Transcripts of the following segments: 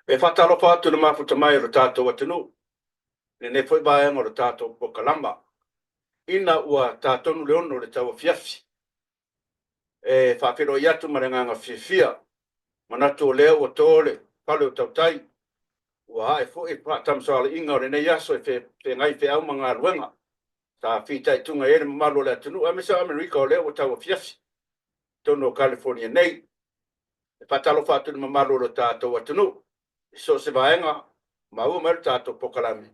E faatalofa atu i le mafuta mai o le tatou atunuu i lenei foi vaega o le tatou polokalama ina ua ta tonu le 6 o le tauafiafi. E faafeiloai atu ma le agaga fiafia, manatu o lea ua to le fale o tautai, ua ae foi faatamasoaliiga o lenei aso e feagai feau ma galuega sa fitaituga i ai le mamalu o le atunuu aemaise o Amerika o lea ua tauafiafi i totonu o California nei. E faatalofa atu i le mamalu o lo tatou atunuu i so o se vaega maua mai le tatou polokalame,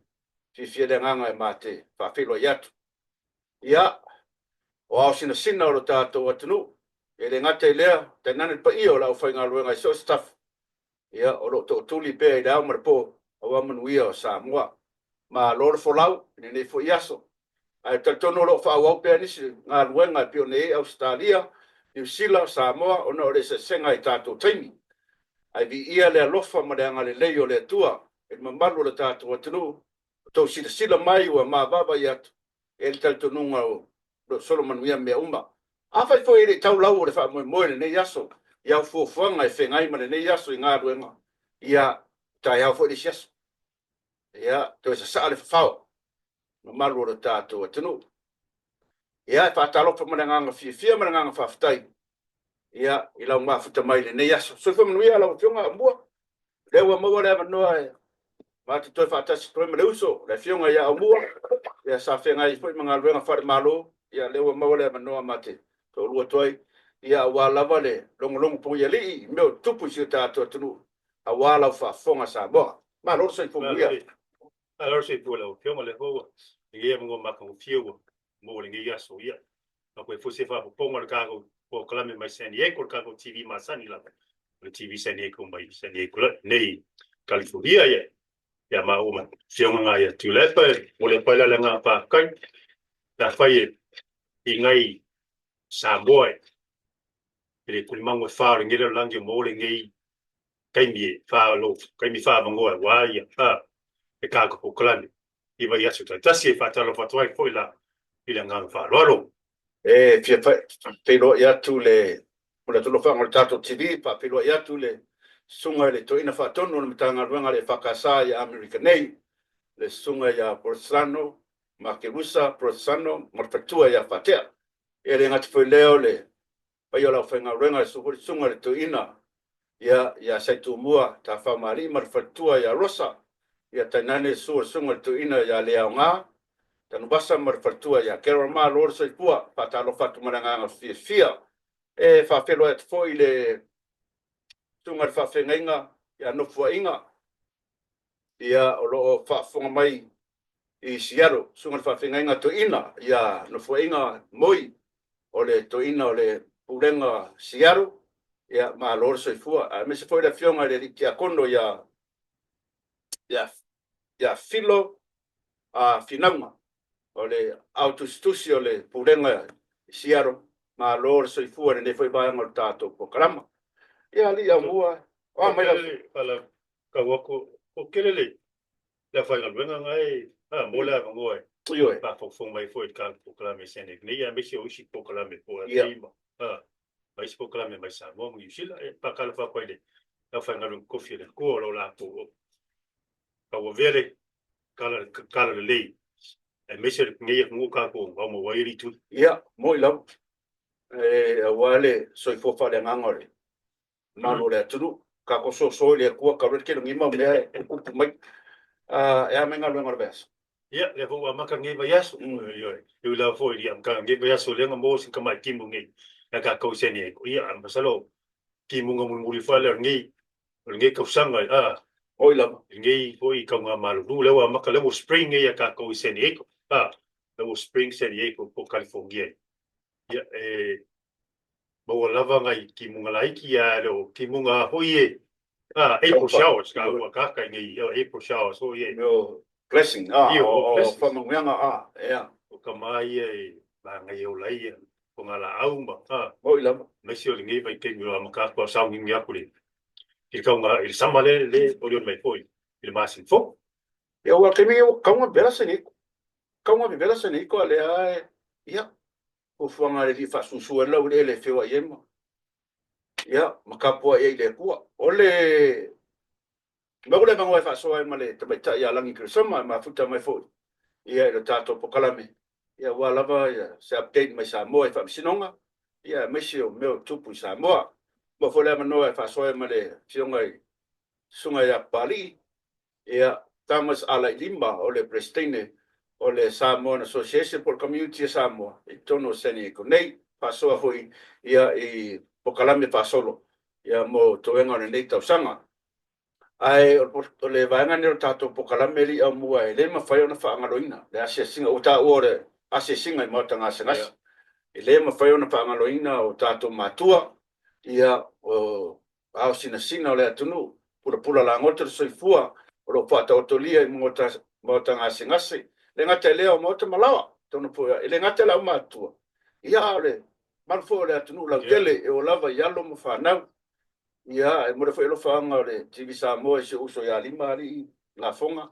fiafia le agaga e ma te faafeiloai atu. Ia, o ao sinasina o lo tatou atunuu, e le gata i lea, tainane le paia o le aufaigaluega i so o se tafa, ia, o lo o tootuli pea i le ao ma le po, aua manuia o Samoa. Malo le folau i lenei foi aso. Ae talitonu o lo o faaauau pea nisi galuega e pei ona i ai Ausetalia, Niu Sila, Samoa, ona o le eseesega i tatou taimi. Ae viia le alofa ma le agalelei o le Atua i le mamalu o le tatou atunuu, ua tou silasila mai ua mavaavai atu, e i ai le talitonuga o lo o solo manuia mea uma. Afai foi e le i tau lau o le faamoemoe i lenei aso i au fuafuaga e feagai ma lenei aso i galuega, ia, taeao foi le isi aso. Ia, toe sasaa le fafao mamalu o le tatou atunuu. Ia, e faatalofa ma le agaga fiafia ma le agaga faafetai, ia, i lau mafuta mai i lenei aso. Soifua manuia lau Afioga Aumua. O lea ua maua le avanoa e matou toe faatasi atu ai ma le uso, le Afioga ia Aumua, ia sa feagai foi ma galuega faale-Malo, ia lea ua maua le avanoa ma te toalua atu ai, ia aua lava le logologo pogeialii i mea o tutupu i si o tatou atunuu, aua lau faafofoga Samoa. Malo le soifua manuia. Malo le soifua i lau Afioga, o lea foi ua lenei avanoa matagofie ua maua i lenei aso. Ia, faapea foi se faaopoopoga o le tatou polokalame mai San Diego, le tatou TV masani lava, o le TV San Diego mai San Diego nei Kalifonia. Ia, ia maua ma Afioga na ia Tuilaepa, e momoli atu ai la le agaga faafetai, pe afai e i nai Samoa e le tulimanu e fa o lenei lalolagi o maua lenei taimi e fa lo taimi faavanoa aua ia a le tatou polokalame i vaiaso taitasi e faatalofa atu ai foi la i le agaga faaaloalo. E fia feiloai atu le o le alofaga o le tatou TV, faafeiloai atu le Susuga i le Toeaina Faatonu o le Matagaluega a le EFKS i Amerika nei, le Susuga ia Bolzano Makerusa Bolzano ma le faletua ia Fatea. E le gata foi lea o le paia o le aufaigaluega, le susuga i le Toeaina ia ia Saitumua Tafaumalii ma le faletua ia Rosa, ia tainane le susu o le susuga i le Toeaina ia Leaoga Tanuvasa ma le faletua ia Carol. Malo le soifua, faatalofa atu ma le agaga fiafia. E faafeiloai atu foi i le susuga i le faafeagaiga ia Nofoaiga, ia o lo o faafofoga mai i Seattle, susuga i le faafeagaiga toeaina ia Nofoaiga Moi, o le toeaina o le Pulega Seattle, ia malo le soifua. Aemaise foi le afioga i le alii tiakono ia ia ia Filo Finauga, o le ao tusitusi o le Pulega i Seattle, malo le soifua i lenei foi vaega o le tatou polokalama. Ia alii Aumua, o a mai lau Tau atu, o tele le le aufaigaluega na e a mo le avanoa e Ioe. faafogafoga mai foi i le tatou polokalame Senate nei, aemaise o isi polokalame po o nei ma a ma isi polokalame mai Samoa ma Niu Sila. E faatalofa atu ai i le aufaigaluega tofi a le Atua o lo o latou tauavea le tala tala lelei aemaise lenei atunuu tatou aumau ai alii tuli. Ia, moi lava. E aua le soifua faaleagaga o le mamalu o le atunuu. Tatou soso i le Atua talu ai le tele o nei mau mea e tutupu mai. E a mai galuega o le vaiaso? Ia, lea foi ua amata lenei vaiaso. Ioe, e ui lava foi i le amataga o lenei vaiaso lea na maua si tamai timu nei ia tatou i San Diego. Ia, ae masalo o timuga mulimuli foi lea o lenei, o lenei tausaga, a, Oi lava. lenei foi tauga malulu lea ua amata, lea ua spring nei ia tatou i San Diego. A, lea ua spring San Diego po o California. Ia, e maua lava nai timuga laiti, ae le o timuga foi e April showers ka ua kaka i nei April showers foi e Mea blessing, o o faamanuiaga, ea. O tama ia e manaia ola ai ia fogalaau ma Moi lava. Aemaise o lenei vaitaimi o amata atu a sauniuni atu i le tauga i le sama le le olioli mai foi i le masina fou. Ia ua taimi ua kauga vevela se nei. Kauga vevela se nei ko lea e ia fuafuaga a le Alii e faasusu ai le laueleele e feoai ai ma, ia, ma tapuai ai i le Atua. O le Maua le avanoa e faasoa ai ma le tamaitai ia Lagi Keresoma e mafuta mai foi ia i le tatou polokalame, ia aua lava ia se update mai Samoa i faamasinoga, ia aemaise o mea o tupu i Samoa. Maua foi le avanoa e faasoa ai ma le Afioga i Susuga ia Papalii, ia Thomas Alailima o le Peresetene o le Samoan Association po o le Community a Samoa i totonu o San Diego nei. Faasoa foi ia i polokalame faasolo ia mo toega o lenei tausaga. Ae o le vaega lenei o le tatou polokalame e le i aumua e le mafai ona faagaloina le asiasiga. Ua taua o le asiasiga i maota gasegase. E le mafai ona faagaloina o tatou matua, ia, o ao sinasina o le atunuu, pulapula lagoto le soifua o lo o faataotolia i maota gasegase. E le gata i lea o maota malaoa, totonu foi, e le gata i le aumatutua, ia a o le mamalu foi o le atunuu lautele e oo lava i alo ma fanau. Ia, e momoli foi alofaaga o le TV Samoa i si ou uso ia Lima Alii Lafoga,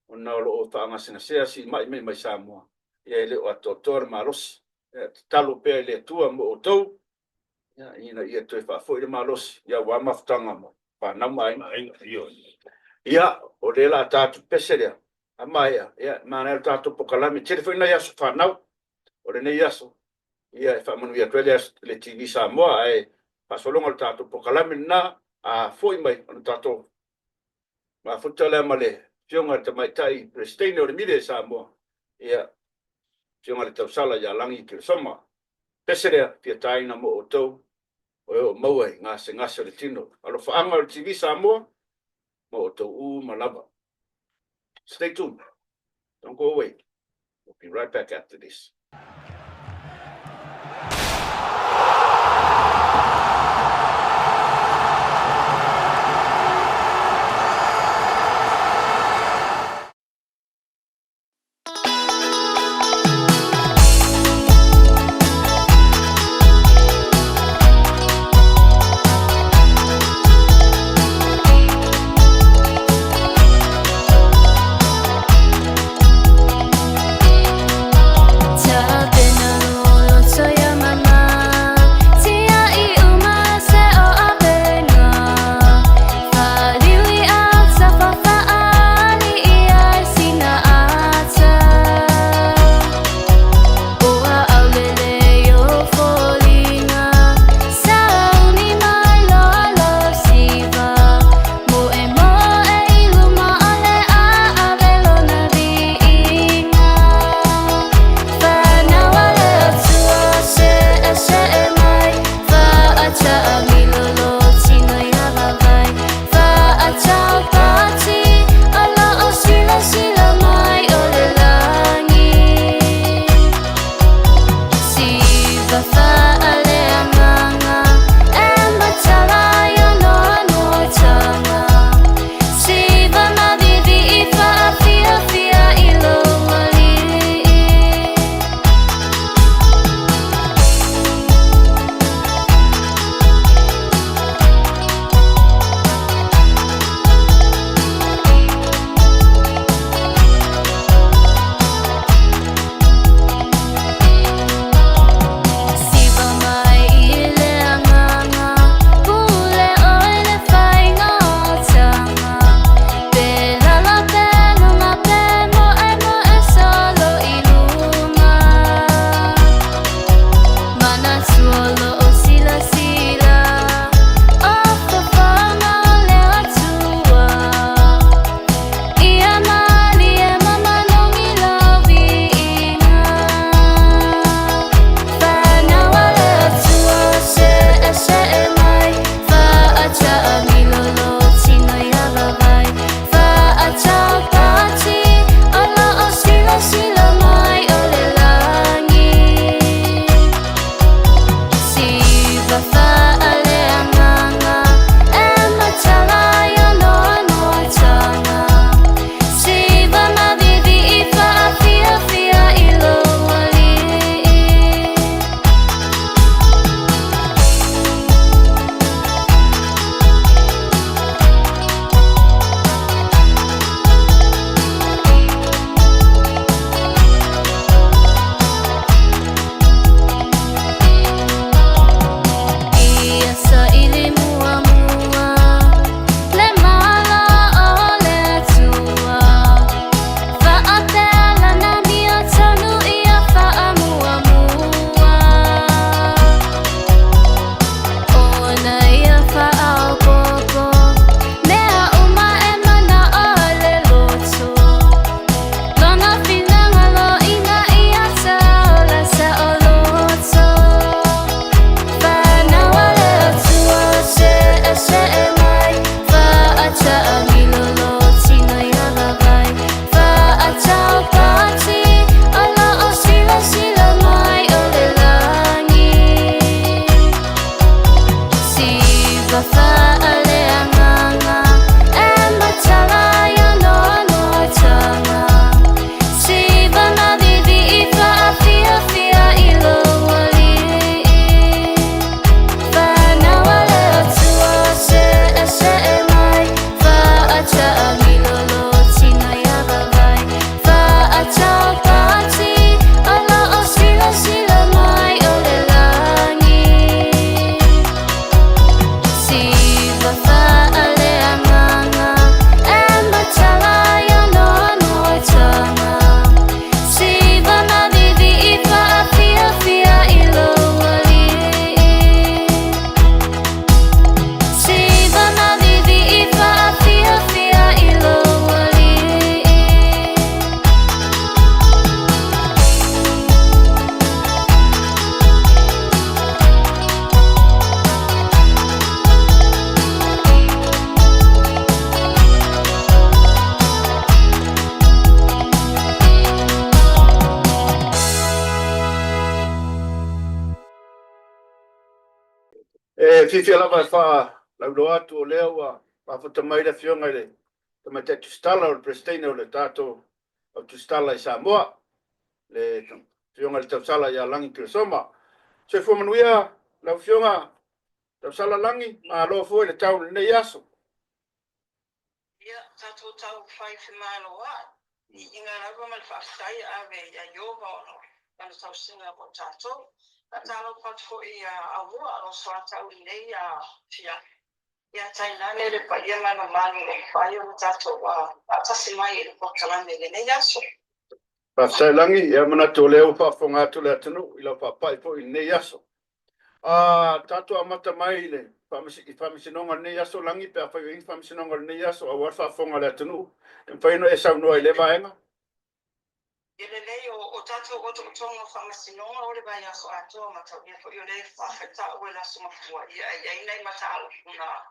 ona o lo o faagasegasea siimai mai mai Samoa, ia e le o atoatoa le malosi. Ia, tatalo pea i le Atua mo outou, ia, ina ia toe faafoi le malosi, ia aua mafutaga ma fanau ma aiga. Ia, o lea o le a ta atu le pese lea, a maea, ia, manaia le tatou polokalame. Tele foi nai aso fanau o lenei aso, ia e faamanuia atu ai le, le TV Samoa, ae faasologa o le tatou polokalame lena, a foi mai ona tatou mafuta lea ma le Afioga i le Tamaitai Peresetene o le Media i Samoa, ia, Afioga i le Tausala ia Lagi Keresoma. Pese lea, fia taina mo outou, o e o maua i gasegase o le tino. Alofaaga o le TV Samoa, mo outou uma lava. Stay tuned. Don't go away. We'll be right back after this. เธอเป็น E fiafia lava e faalauiloa atu o lea ua faafuta mai le Afioga i le Tamaitai Tusitala o le Peresetene o le tatou Au Tusitala i Samoa, le Afioga i le Tausala ia Lagi Keresoma. Soifua manuia lau Afioga Tausala Lagi, malo foi le tau i lenei aso. Ia, tatou taumafai femaloai i ngā lava ma le faafetai e ave ia Ieova ona o lana tausiga mo tatou. Faatalofa atu foi ia Aumua o lo o soatau i lenei afiafi. Ia tainane le paia ma le mamalu o lo o mafai ona tatou faatasi mai i le polokalame i lenei aso. Faafetai Lagi, ia manatu o lea ua faafofoga atu le atunuu i lau faapai foi i lenei aso. A tatou amata mai i le i faamasinoga o lenei aso Lagi pe afai o i ai ni faamasinoga o lenei aso aua le faafofoga a le atunuu, e mafai ona e saunoa i lea vaega? E lelei, o tatou otootoga o faamasinoga o le vaiaso atoa mataulia foi o lea e faafaitaua i le Aso Gafua, ia e i ai nai mataupu na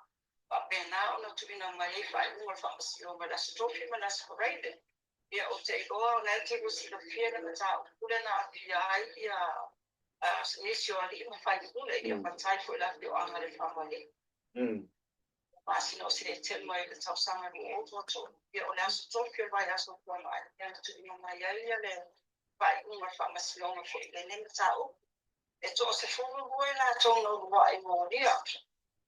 faapena ona tuuina mai ai faaiuga o le faamasinoga i le Aso Tofi ma le Aso Faraile. Ia ou te iloa o la e te lua silafia le mataupu lea na aafia ai ia nisi o alii ma faipule, ia matai foi i le afioaga o Lefaga-o-Alii. Masina o Setema i le tausaga 2023, ia o le Aso Tofi o le vaiaso ua tuanai, ia na tuuina mai ai ia le faaiuga o le faamasinoga foi i lenei mataupu. E toa-12 i latou na uluai molia,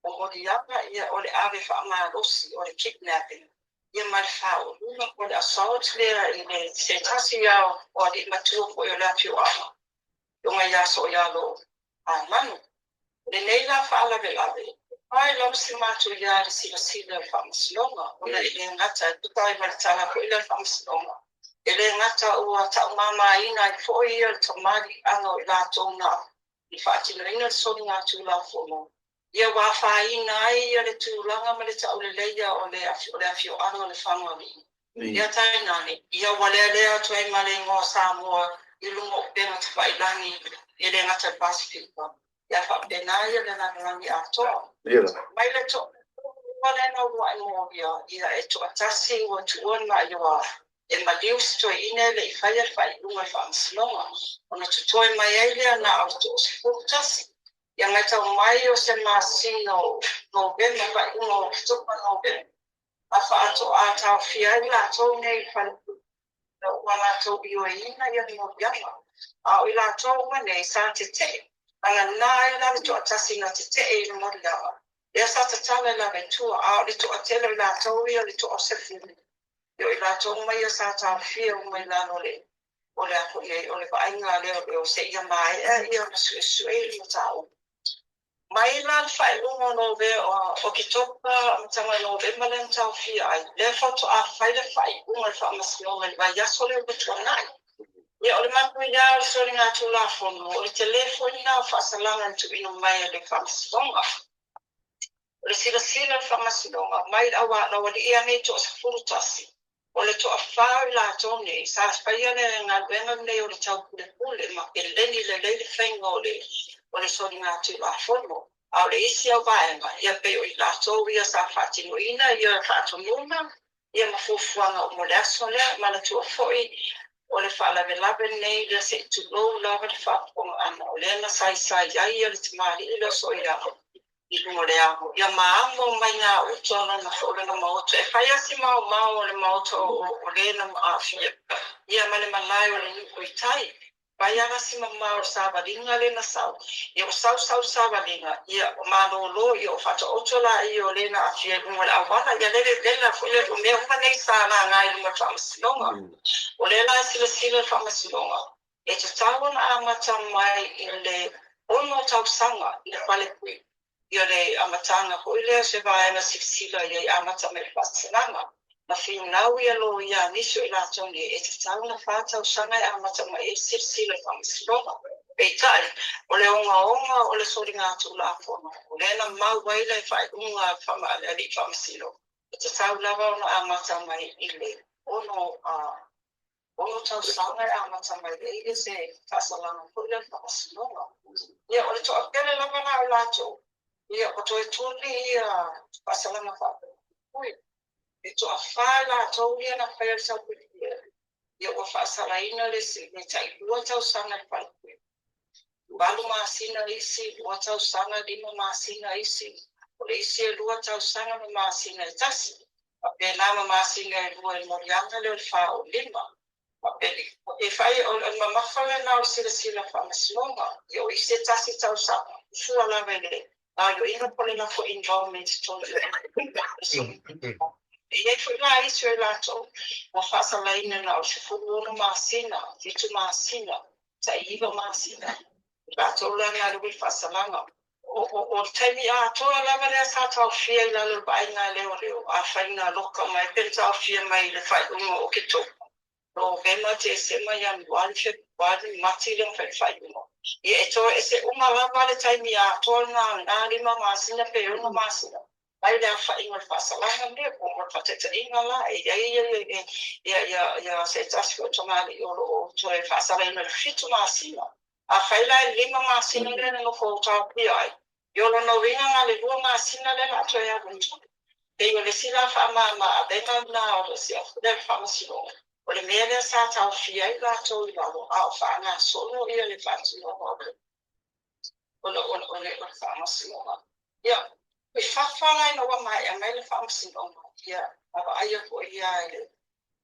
o moliaga ia o le ave faamalosi, o le kidnapping, ia ma le faauluga po o le assault lea i le se tasi o alii matua foi o le afioaga, Afioga ia Sooialo Manu. O lenei la faalavelave, e pae lava si matuia i le silasila o le Faamasinoga, ona e le gata, e tusa ai ma le tala foi lea a le Faamasinoga, e le gata ua taumamaina ai foi ia le tamaliiaga o i latou na i faatinoina le soligatulafono, ia ua afaina ai ia le tulaga ma le tauleleia o le afioaga o Lefaga-o-Alii. Ia tainane, ia ua lealea atu ai ma le igoa o Samoa i luga o upega tafailagi, e le gata i le Pasefika, ia faapena ia le lalolagi atoa. Mai le toalua lea na uluai molia, ia e toatasi ua tuua le maioa e maliu si toeaina e le i faia le faaiuga i le faamasinoga, ona totoe mai ai lea na o le toa-11. Ia matau mai o se masina o Novema, faaiuga o Oketopa, Novema, a faatoa taofia ai latou nei i le falepule ina ua latou ioeina ia le moliaga. A o i latou uma nei sa tetee, vagana ai la le toatasi na tetee i le moliaga, lea sa tatala i lava i tua, a o le toatele o i latou ia o le toasefulu, ia o i latou uma ia sa taofia uma i lalo o le o le a foi o le vaaiga a leoleo seia maea ia ona suesue i le mataupu. Mai la le faaiuga o Nove o Oketopa amataga o Novema lea na taofia ai, lea faatoa fai le faaiuga o le Faamasinoga i le vaiaso lea ua tuanai. Ia o le matuia o le soligatulafono, o le tele foi lena o faasalaga na tuuina mai e le Faamasinoga. O le silasila a le Faamasinoga mai le aualii a nei toa-11, o le toafa o i latou nei sa faia le galuega lenei o le taupulepule ma peleni lelei le faiga o le o le soligatulafono, a o le isi au vaega, ia pei o i latou ia sa faatinoina ia faatonuga ia ma fuafuaga uma o le aso lea. Manatua foi o le faalavelave lenei lea se i tulou lava le faafofogaaga o lea na saisai ai ia le tamalii lea o Soiaho i luga o le aho, ia maamo mai gā uta lona o lona maota, e fai a si maomao o le maota o lē na aafia, ia ma le malae o le nuu i tai. Fai a la si mamao o le savaliga lea na sau, ia ua sau sau le savaliga, ia ua malolo, ia ua faataoto laia o lē na aafia i luga o le auala, ia lele vela foi lea, o mea uma nei sa laga i luma o le Faamasinoga. O lea la e silasila le Faamasinoga, e tatau ona amata mai i le 6 tausaga i le falepui, ia le amataga foi lea o se vaega silasila i ai amata mai i le faasalaga. Na finau ia loia a nisi o i latou nei e tatau ona 4 tausaga e amata mai ai le silasila i le faamasinoga. Peitai, o le ogaoga o le soligatulafono, o lea na mau ai le faaiuga a le alii faamasino, e tatau lava ona amata mai i le 6 6 tausaga e amata mai ai se faasalaga foi lea o le faamasinoga. Ia, o le toatele lava la o latou, ia, ua toe tuli ia faasalaga faapuipui. E toafa i latou ia na faia le taupuipuia, ia ua faasalaina le tailua tausaga i le falepule. 8 masina isi, 2 tausaga 5 masina isi, o le isi e 2 tausaga ma masina e 1, faapena ma masina e 2 i le moliaga lea o le 45. E fai o le mamafa lena o le silasila faamasinoga. Ia o isi e 1 tausaga, sua lava i le gaoioiga po o le lafo involvement tonu. E i ai foi la isi o i latou ua faasalaina na o le 16 masina, 7 masina, tai 9 masina. Latou la na le faasalaga. O le taimi atoa lava lea sa taofia i lalo o le vaaiga a leoleo, afai na loka mai pe taofia mai i le faaiuga o Oketopa, Novema, Tesema, Ianuari, Fepuari, Mati le faaiuga. Ia e toe ese uma lava le taimi atoa na 5 masina pe 6 masina mai le aofaiga o le faasalaga lea po o le faataitaiga la e i ai ia se tasi foi o tamalii o lo o toe faasalaina i le 7 masina. Afai la e 5 masina lea na nofo taofia ai, i o lona uiga na le 2 masina lea la toe alu i tua. Pei o le isi la faamama avega lena o le siafu lea le faamasinoga. O le mea lea sa taofia ai latou i lalo a o faagasolo ia le faatinoga o le faamasinoga. Ia, i fafa la ina ua maea mai le faamasinoga, ia, na vaaia foi ia i le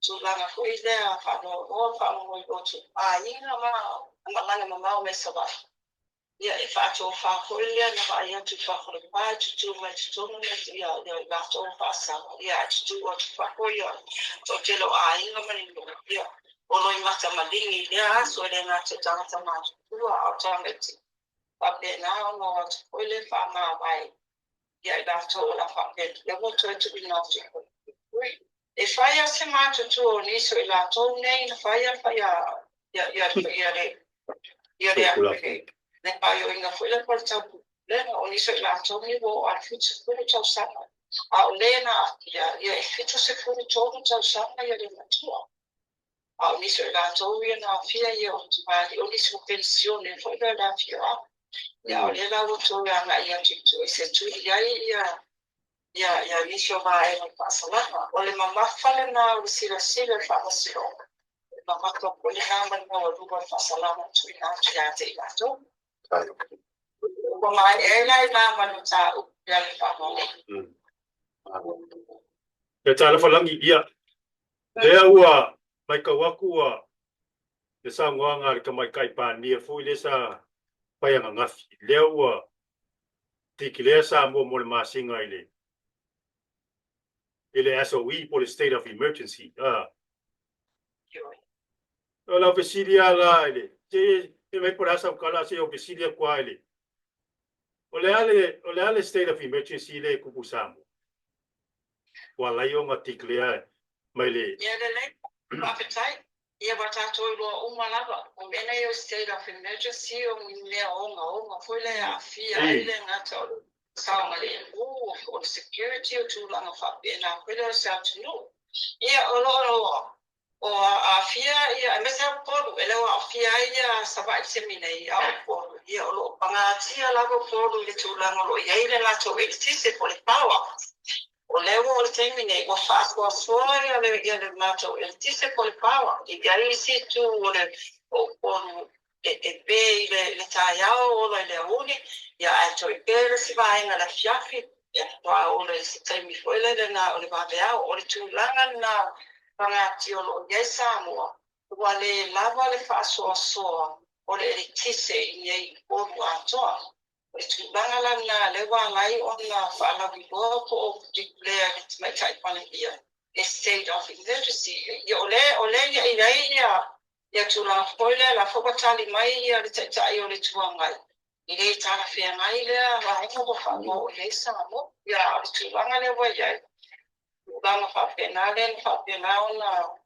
tulaga foi lea faanoanoa faamamoiloto aiga ma malaga mamao mai Savaii. Ia e faatofā foi lea na vaai atu i fafo le pa e tutū mai totonu ia i latou faasala. Ia ae tutū atu fafo ia toatele o aiga ma le nuu. Ia o loimata maligi i lea aso e le gata i tagata matutua a o tamaiti. Faapena ona o atu foi le faamavae ia i latou o la faapea lea ua toe tuuina atu foi. E fai a se matutua o nisi o i latou nei na fai a fai a ia ia ia le ia le le gaoioiga foi lea po o le taupulega o nisi o i latou nei ua oo atu i 70 tausaga. A o le na aafia, ia e 73 tausaga ia le matua. A o nisi o i latou ia na aafia ia o tamalii o nisi o penisione foi lea le afioaga. Ia o lea la ua toe agai atu i tua i se tuli ai ia nisi o vaega o faasalaga. O le mamafa lena o le silasila i le faamasinoga. O le mamafa foi lena ma le maualuga o le faasalaga tuuina atu ia te i latou. Ua maea ai la i na ma le mataupu ia le faamoemoe. E talofa lagi, ia. Lea ua matau atu ua le saunoaga a le Tamaitai Palemia foi lea sa fai ananafi. Lea ua declare Samoa mo le masina i le SOE po o le State of Emergency. Ah. O lau fesili lava la i le, se e mai po o le a sau tala, se i ou fesili atu lava i le, o le a le State of Emergency lea e tupu i Samoa? Ua ala ai ona declare mai le. Ia lelei, faafetai. Ia ua tatou iloa uma lava. O mea nei o state of emergency o ni mea ogaoga foi lea e aafia ai le gata o le saogalemu, o le security o tulaga faapena foi lea o se atunuu. Ia o lo o o aafia ia aemaise lava Upolu, e le o aafia ai ia Savaii i le taimi nei, a o Upolu, ia o lo o pagatia lava Upolu i le tulaga o lo o i ai le latou eletise po o le power. O lea ua o le taimi nei ua faasoasoa ia le matou eletise po o le power. E i ai isi itu o le o Upolu e pe i le taeao ola i le aoauli, ia ae toe pe le isi vaega i le afiafi, ia faatoa ola i se taimi foi lele na o le vaveao. O le tulaga lena pagatia o lo o i ai Samoa, ua le lava le faasoasoa o le eletise i nei Upolu atoa. O le tulaga la lena lea ua ala ai ona faalauiloa po o declare e le Tamaitai Palemia le state of emergency. Ia o lea ia i ai ia tulaga foi lea la foi ua tali mai ia le Taitai o le Itu Agai e le talafeagai lea vaega ua faaloa i ai Samoa. Ia o le tulaga lea ua i ai, tulaga faapena lea na faapena ona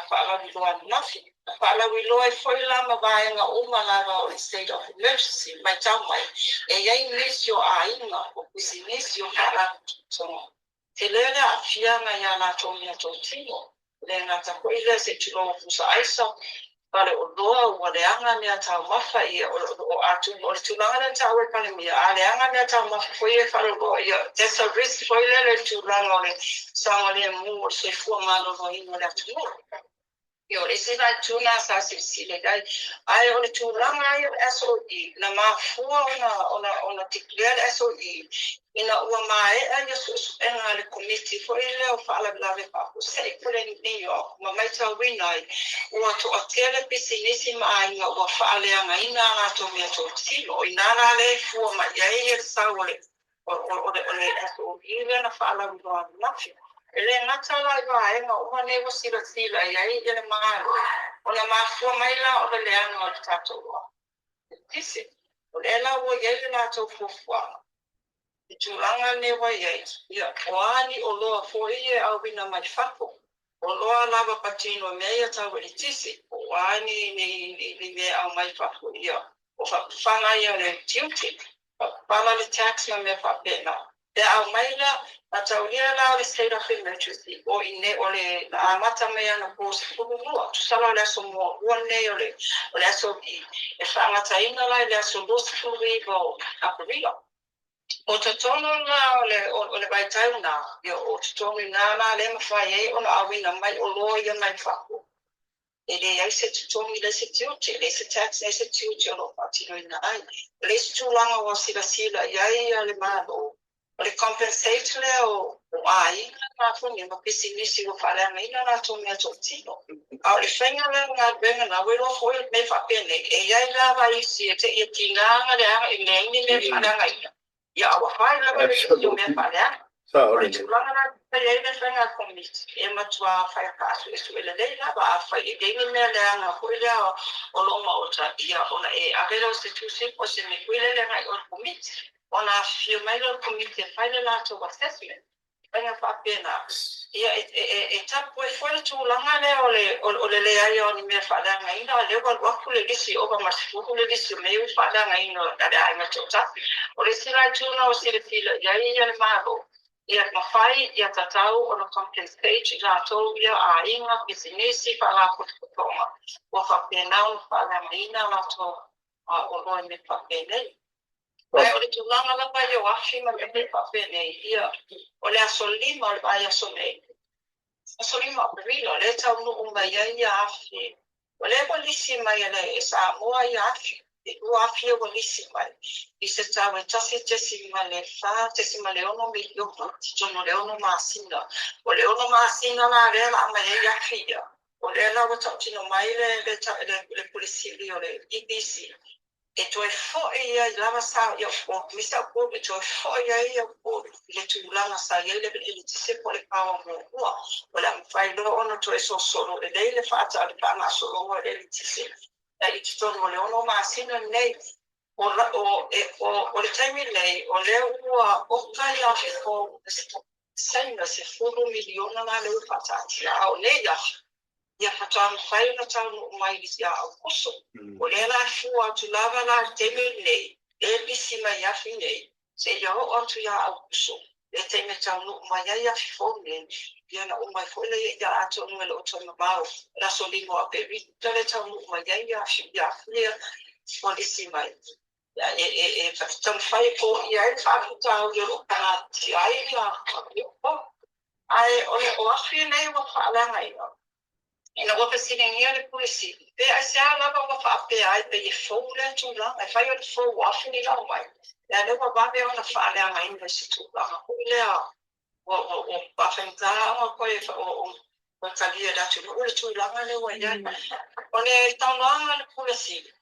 faalauiloa ananafi. Na faalauiloa ai foi la ma vaega uma lava o le state of emergency, matau mai e i ai nisi o aiga, o pisinisi, o faalapotopotoga tele le aafiaga ia latou meatotino. E le gata foi lea se i tulou o pusa aisa, faleoloa ua leaga meataumafa ia o atonu o le tulaga lea na taua e le Palemia, a leaga meataumafa foi ia e faleoloa, ia there's a risk foi lele i le tulaga o le saogalemu o le soifua maloloina o le atunuu. Ia, o le isi la itu lena sa silasila i ai. Ae o le tulaga ia o le SOE, na mafua ona declare le SOE ina ua maea ia suesuega a le Komiti foi lea o Faalavelave Faafuasei po o le New ma matauina ai ua toatele pisinisi ma aiga ua faaleagaina a latou meatotino. O i ina la lea e fua mai ai le sau o le SOE lea na faalauiloa ananafi. E le gata la i vaega uma nei ua silasila i ai le Malo, ona mafua mai la o le leaga o le tatou eletise. O lea la ua i ai le latou fuafuaga i tulaga nei ua i ai, ia, o a ni oloa foi e auina mai fafo, oloa lava patino i mea ia tau eletise, po o a ni mea e aumai fafo, ia, o faapafala ia le tiute, faapafala le tax ma mea faapena. Pe aumai la, a taulia la o le state of emergency, o i o le na amata mai anapo 12, tusa la o le aso muamua lenei o le aso e faagataina la i le aso 29 o Aperila. O totonu la o le vaitau na, ia, o totonu i na la le mafai ai ona auina mai oloa ia mai fafo. E leai se totogi, leai se tiute, leai se tax, leai se tiute o lo o faatinoina ai. O le isi tulaga ua silasila i ai le Malo, o le compensate lea o aiga ma ma pisinisi ua faaleagaina latou meatotino. A o le faiga lea o galuega na, ua iloa foi le mea faapenei, e i ai lava isi e te ia tigaga leaga e leai ni mea faaleagaina. Ia, a ua fai lava le isi o mea faaleaga. O le tulaga la e i ai le faiga a le Komiti, e matua fai faasuesue lelei lava, afai e leai ni mea leaga foi lea o lo maota, ia, ona e ave lea o se tusi po o se mea foi lele agai o le Komiti. Ona afifio mai lea o le Komiti e fai le latou assessment. Faiga faapena, ia, e tapu ai foi le tulaga lea o le leai o ni mea faaleagaina, lea ua alu atu le lisi ova ma 10 le lisi o mea ua faaleagaina a le aiga toatasi. O le isi la itu na ua silasila i ai ia le Malo, ia mafai ia tatau ona compensate i latou ia aiga, pisinisi, faalapotopotoga ua faapena ona faaleagaina latou oloa i mea faapenei. Ae o le tulaga lava ia o afi ma mea faapenei, ia, o le aso 5 o le vaiaso nei, aso 5 o Aperila, o lea e taunuu mai ai ia afi. O lea ua lisi mai e le Samoa ia afi. E lua afi ua lisi mai i se tau e 1.4.6 miliona totonu o le 6 masina. O le 6 masina la lea la aumai ai afi ia. O lea la ua tautino mai le Pule Sili o le EPC e toe foi ai lava sa ia o misa o e toe foi ai ia o le tulaga sa i ai le eletise po o le power muamua. O le a mafai loa ona toe sosolo lelei le faata le faagasologa o le eletise i totonu o le 6 masina lenei. O le taimi nei, o lea ua oka ia fofo saina 10 miliona la lea ua faataatia, a o nei afi ia faatoa mafai ona taunuu mai ia Aokuso. O lea la e fua atu lava la i le taimi lenei, e lisi mai afi nei, seia oo atu ia Aokuso, le taimi e taunuu mai ai afi fou nei, ia na uma ai foi lea ia atonu e le o toe mamao, le aso 5 o Aperila le taunuu mai ai afi ia afi ia ua lisi mai. Ia, e taumafai e foia ai le faafitauli o lo o pagatia ai ia. Ae o le o afi nei ua faaleagaina, ina ua fesiligia le Pule Sili, pe aisea lava ua faapea ai pe e fou lea tulaga, e fai o le fou o afi ni lau mai. Ia lea ua vave ona faaleagaina i se tulaga foi lea ua faafaigata ona koe o talia le atunuu le tulaga lea ua i ai. O le saunoaga a le Pule Sili,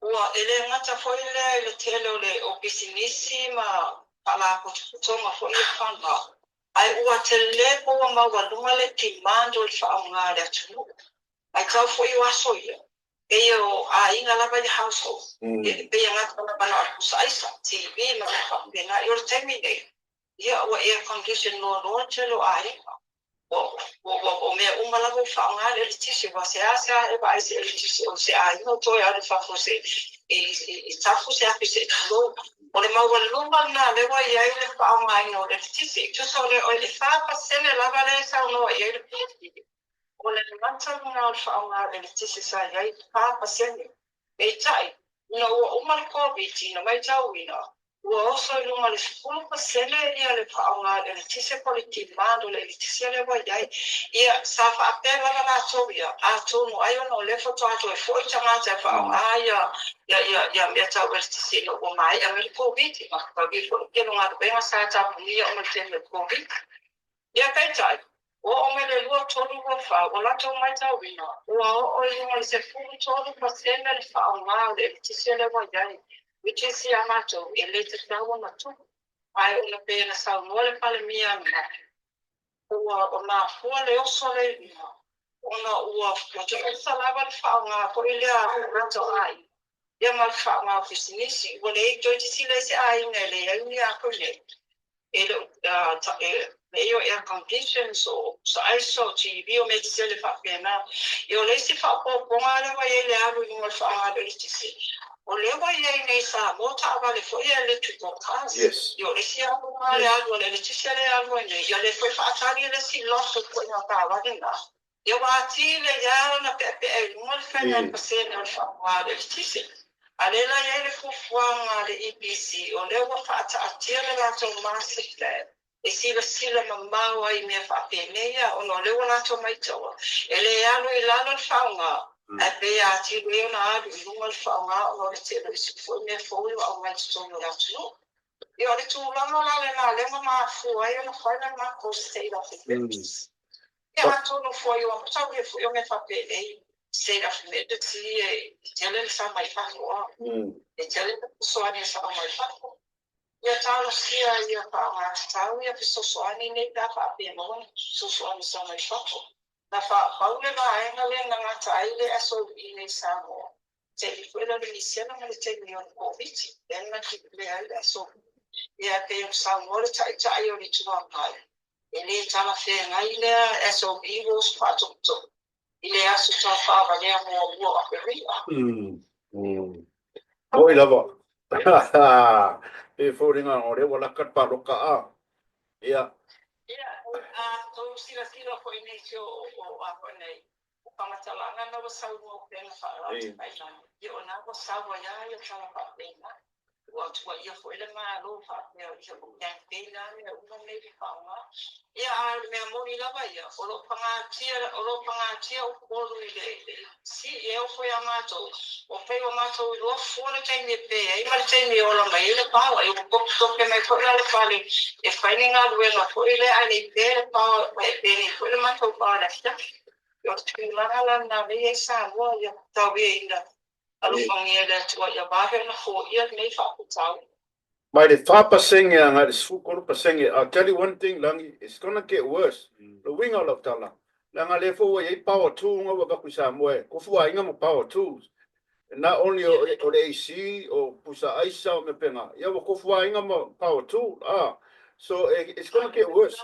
ua e le gata foi lea i le tele o pisinisi ma faalapotopotoga foi e fana, ae ua tele po ua maualuga le demand o le faaaoga a le atunuu. Ai tau foi o aso ia, pei o aiga lava i household, e pei e gata lava na o le pusa aisa, TV ma mea faapena. I o le taimi nei, ia ua air condition loa loa le tele o aiga. O mea uma lava ua faaaoga le eletise, ua seasea e vaai se eletise o se aiga o toe alu i fafo se i tafu se afi se i tulou. O le maualuga lena lea ua i ai le faaaogaina o le eletise. E tusa o le 4% lava lea e saunoa i ai le Pule Sili. O le gata lena o le faaaoga o le eletise sa i ai 4%. Peitai, ina ua uma le Koviti na matauina, Ua oso i luga o le 10% le faaaoga o le eletise po o le demand o le eletise lea ua i ai. Ia, sa faapea lava latou ia, atonu ai ona o lea faatoa toe foi tagata e faaaoga ia mea tau eletise ina ua maea mai le Koviti, ma fetaui foi le tele o galuega sa tapunia ona o le taimi o le Koviti. Ia peitai, ua oo mai le 2324, ua latou matauina, ua oo i luga o le 13% le faaaoga o le eletise lea ua i ai, which is ia matou, e le tatau ona tupu. Ae ona pei ona saunoa le Palemia ananafi, ua mafua le oso lea i luga, ona ua tutusa lava le faaaoga foi lea a tagata o aiga, ia ma le faaaoga o pisinisi. Ua leai toeitiiti leai se aiga e leai ni a foi nei. E le o mea ia o air conditions, o pusa aisa, o TV, o mea tetele faapena. Ia o le isi faaopoopoga lea ua i ai le alu i luga o le faaaoga o le eletise, o lea ua i ai nei i Samoa taavale foi ia electrical cars. Ia o le isi aluga le alu a le eletise lea e alu ai nei, ia lea foi faatali le isi lot o ituaiga taavale na. Ia ua atili ai lava ona peapea i luga le faiga o le pasene o le faaaoga o le eletise. A lea la e i ai le fuafuaga a le EPC, o lea ua faataatia le latou master plan e silasila mamao ai i mea faapenei ona o lea ua latou maitaua e le alu i lalo le faaaoga, ae pei e atili ai ona alu i luga le faaaoga ona o le tele o isi foi mea fou e aumai i totonu o le atunuu. Ia o le tulaga la lena lea na mafua ai ona fai le matou state of emergency. Ia atonu foi ua mataulia foi o mea faapenei, state of emergency e tele le sama i fafo a. E tele le fesoasoani e sama mai fafo. Ia talosia ia faaaogatatau ia fesoasoani nei pe a faapea maua ni fesoasoani sama i fafo. Na faapau le vaega lea na gata ai le SOE nei i Samoa, taimi foi lea o le misela ma le taimi o le Koviti, lea na lea ai le SOE. Ia pei ona saunoa le Taitai o le Itu Agai, e le talafeagai lea SOE ua usu faatopetope i le aso taufavalea muamua o Aperila. Oi lava. Pei e foliga o lea ua laka le paloka a. Ia. Ia, a tou silasila foi i nisi o a foi nei, o faamatalaga na ua saunoa pea na faalatakailagi, ia o na ua sau ai lava ia tala faapena. Ua tuuaia foi le Malo faapea ia ua campaign a mea uma nei le faaaoga. Ia a o le mea moni lava ia, o lo o pagatia, o lo o pagatia Upolu i le e oo foi ia matou, ua pei ua matou iloa fua le taimi e pe ai ma le taimi e ola mai ai le power. Ia ua topetope mai foi la le fale e fai ni galuega foi lea ae le i pe le power, e pe nei foi le matou power i le afiafi. O le tulaga la lena lea e i ai Samoa, ia tau ia ina alofagia e le Atua ia vave ona foia lenei faafitauli. Mai le 4% agai i le 13%, I'll tell you one thing Lagi, it's gonna get worse. Le uiga o lau tala, leaga lea foi ua i ai power tool nga ua avatu i Samoa e tofuaiga ma power tools. Not only o le AC, o pusa aisa, o mea pena, ia ua tofuaiga ma power tool. Ah, so it's gonna get worse.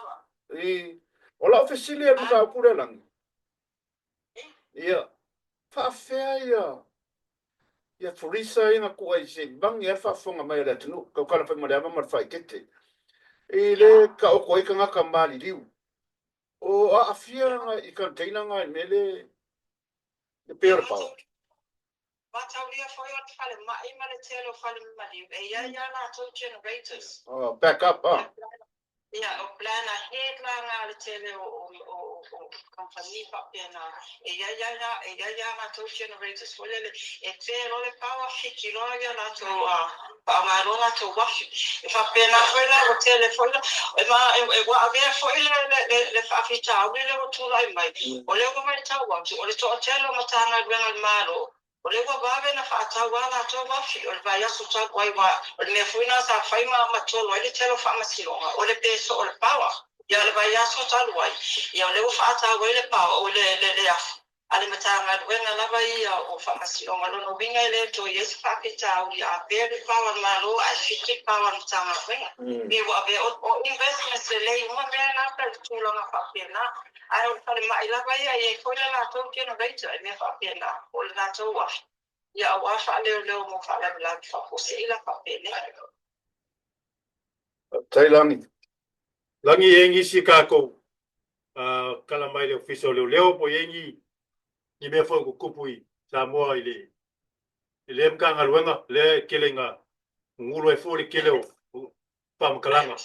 I, o lau fesili e le mataupu lea Lagi, Ia, faafefea ia ia freezer ia na tuu ai se i magi ai le faafofoga mai a le atunuu, tautala fai ma le ava ma le faaeteete, i le taoto ai tagata maliliu. O aafia i container na i le mea lea e pei o le power. Mataulia foi o le falemai ma le tele o fale maliu e i ai a latou generators. Oh, back up ah. Ia, o plan ahead la nga le tele o kamupani faapena. E i ai a e i ai a latou generators foi lele e pe loa le power fiki loa ia latou faaaoga loa latou uafi. E faapena foi la ua tele foi la e ma e ua avea foi le le faafitauli lea ua tulai mai. O lea ua matau atu o le toatele o Matagaluega a le Malo o lea ua vave ona faatau a latou afi o le vaiaso talu ai aua o le mea foi lena sa fai ma ma tolo ai le tele o faamasinoga o le pe soo o le power. Ia o le vaiaso talu ai ia o lea ua faatau ai le power o le le le afi a le Matagaluega lava ia o Faamasinoga. O lona uiga e le toe i ai se faafitauli a pea le power a le Malo ae fiki le power a le Matagaluega. Pei ua avea o investments lelei uma mea na pe tulaga faapena. Ae o le falemai lava ia e i ai foi le latou generator e mea faapena po o le latou afi ia aua faaleoleo mo faalavelave faafuasei la faapenei. Faafetai Lagi. Lagi e i ai nisi tatou tala mai le Ofisa o Leoleo po o i ai ni ni mea foi o tutupu i Samoa i le i lea Matagaluega lea e tele ina Gugulu ai fua le tele o faamatalaga.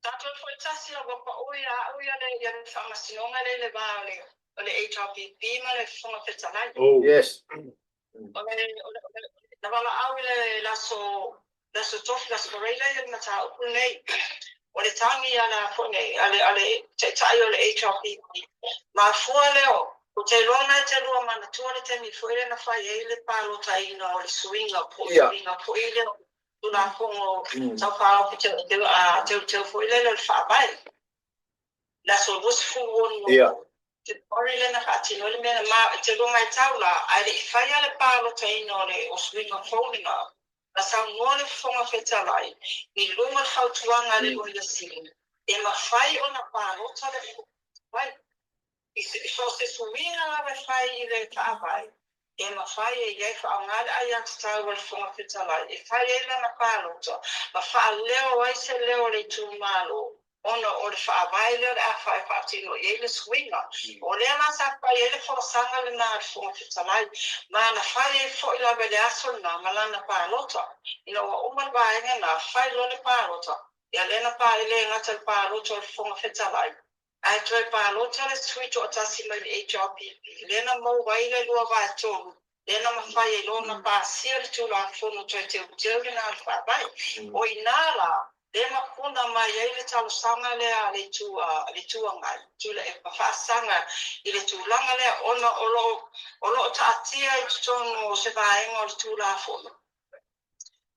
Tatou foi tasi a ua pau ia au ia le ia le faamasinoga lea i le va o le o le HRPP ma le Fofoga Fetalai. Oh. Yes. O le o le o le na valaau i le aso le aso Tofi le aso Faraile ia le mataupu lenei. O le tagi a le a foi nei a le a le taitai o le HRPP. Mafua lea ou te iloa na e te lua manatua le taimi foi lea na fai ai le palotaina o le suiga po o suiga foi lea o Tulafono Tau Faaofi Teuteu foi lele o le Faavae, le aso 26 February lea na faatino ai le mea lea. Ma i te lua matau la, ae le i faia le palotaina o le o suiga fou lena, na saunoa le Fofoga Fetalai i luga o le fautuaga a le Loia Sili e mafai ona palota le Fofoga Fetalai. I so o se suiga lava e fai i le Faavae, e mafai e ia e faaaoga le aiatatau a le Fofoga Fetalai e fai ai lana palota ma faaleo ai se leo o le itumalo ona o le Faavae lea o le a fai faatino i ai le suiga. O lea la sa fai ai le folasaga lena a le Fofoga Fetalai, ma na fai ai foi lava i le aso lena ma lana palota. Ina ua uma le vaega lena, fai loa le palota, ia lea na pa e le gata i le palota o le Fofoga Fetalai, Ae toe palota le sui toatasi mai le HRPP, lea na maua ai le 2/3, lea na mafai ai loa ona pasia le Tulafono toe teuteu lena o le Faavae. O i ina la, lea na puna mai ai le talosaga lea a le Itu a le Itu Agai, Tuilaepa faasaga i le tulaga lea ona o lo o lo o taatia i totonu o se vaega o le Tulafono.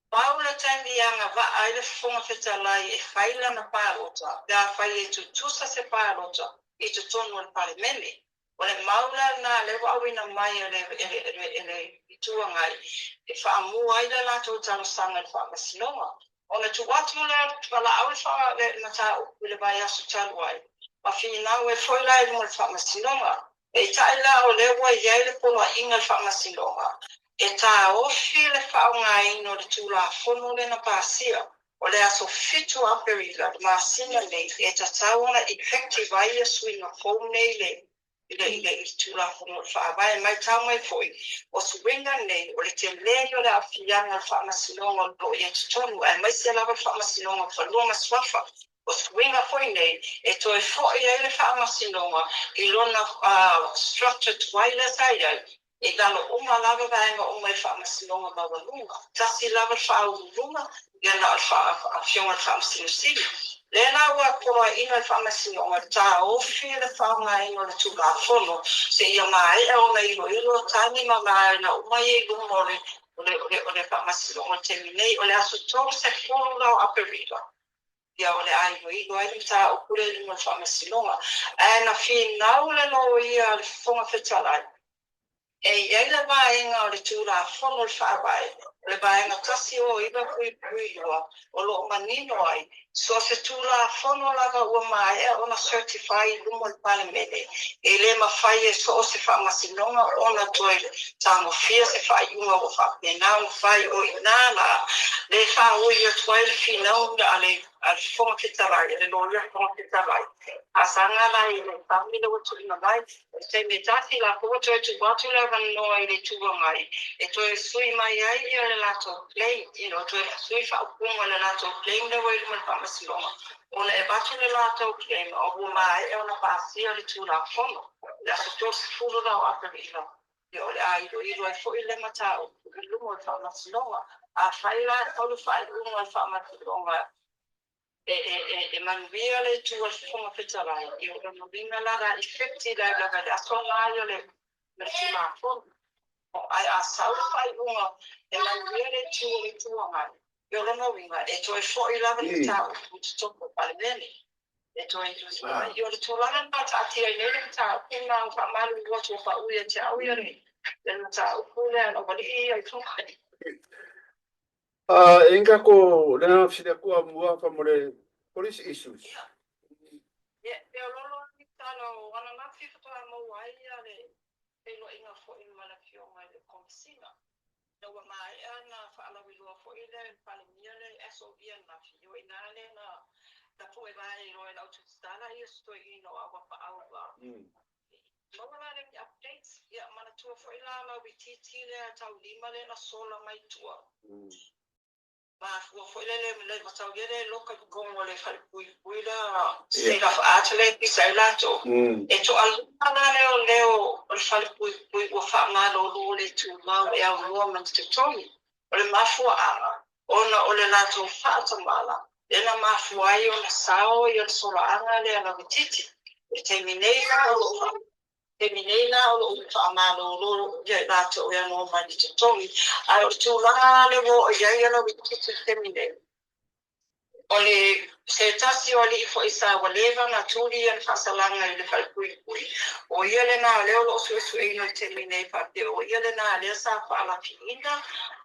Pau le taimi e agavaa ai le Fofoga Fetalai e fai lana palota pe afai e tutusa se palota i totonu o le Palemene. O le mau la lena lea ua auina mai e le, e le, e le, e le Itu Agai e faamua ai le latou talosaga i le Faamasinoga. Ona tuu atu lea valaau le, fa, le mataupu i le vaiaso talu ai, ma finau ai foi la i luma o le Faamasinoga. Peitai la o lea ua i ai le poloaiga i le Faamasinoga e taofi le faaaogaina o le Tulafono lea na pasia o le aso 7 o Aperila le masina nei e tatau ona effective ai ia suiga fou nei i le i le i le Tulafono o le Faavae. Matau mai foi, o suiga nei o le tele ia o le aafiaga o le Faamasinoga o lo o i ai totonu aemaise lava le Faamasinoga o Fanua ma Suafa. O suiga foi nei e toe foi ai le Faamasinoga i lona structure tuai lea sa i ai, i lalo uma lava vaega uma i le Faamasinoga Maualuga. Tasi lava le Faauluuluga, ia na o le Afioga i le Faamasino Sili. Lea la ua poloaiina e le Faamasinoga le taofi le faaaogaina o le Tulafono seia maea ona iloilo tagi ma vaega uma ia i luma o le o le o le Faamasinoga i le taimi nei. O le aso 30 la o Aperila, Ia, o le a iloilo ai le mataupu lea i luma o le Faamasinoga. Ae na finau le loia a le Fofoga Fetalai, e i ai le vaega o le Tulafono o le Faavae, o le Vaega 109.2, o lo o manino ai, so o se Tulafono lava ua maea ona certify i luma o le Palemene, e le mafai e so o se Faamasinoga ona toe tagofia se faaiuga ua faapena ona fai. O i ina la le faaui atu ai le finauga a le Fofoga Fetalai, a le Loia Fofoga Fetalai. Faasaga la i le taimi lea ua tuuina mai, o le taimi e tasi latou ua toe tuu atu le avanoa i le Itu Agai e toe sui mai ai ia le latou claim, you know, toe sui faaupuga i le latou claim lea ua i luma o le Faamasinoga, ona e avatu le latou claim ua maea ona pasia le Tulafono i le aso 30 la o Aperila. Ia o le a iloilo ai foi lea mataupu i luma o le Faamasinoga. Afai la e tau le faaiuga a le Faamasinoga e, e, e, e manuia le Itu a le Fofoga Fetalai, ia o lona uiga la, la effective ai lava i le aso lena ia le, le Tulafono. Ae a sau le faaiuga e manuia le Itu o le Itu Agai, ia o lona uiga e toe foi lava le mataupu i totonu o le Palemene. E toe iloilo ai. O le tulaga na taatia ai nei le mataupu lena ua faamalulu atu ua pau ia te au ia le le mataupu lea lau alii ia i tonga. E inga ko le na fesili atu a mua fa mo le police issues. Ia, ia, pe o lolo ni tala o ananafi faatoa maua ai ia le feiloaiga foi ma le afioga i le Komesina. Ina ua maea ona faalauiloa foi le Palemia le SOE ananafi, o i ina lea na na puevae ai loa e lau tusitala ia se toeaina o Auapaau a maua la lea ni updates. Ia manatua foi la lau itiiti lea taulima lea na sola mai tua. Mafua foi lele le matau ia le loka i totonu o le falepuipui la State of Art lea e pisa ai latou. E toalua la leoleo o le falepuipui ua faamalolo le tumau e aunoa ma ni totogi. O le mafuaaga ona o le latou faatamala lea na mafua ai ona sao ia le solaaga lea lauitiiti. I le taimi nei la o lo o taimi nei la o lo o faamalolo ia i latou e aunoa ma ni totogi. Ae o le tulaga la lea ua oo i ai ia lauitiiti i le taimi nei, o le se tasi o alii foi sa ua leva ona tuli ia le faasalaga i le falepuipui, o ia lena lea o lo o suesueina i le taimi nei faapea o ia lena lea sa faalafiina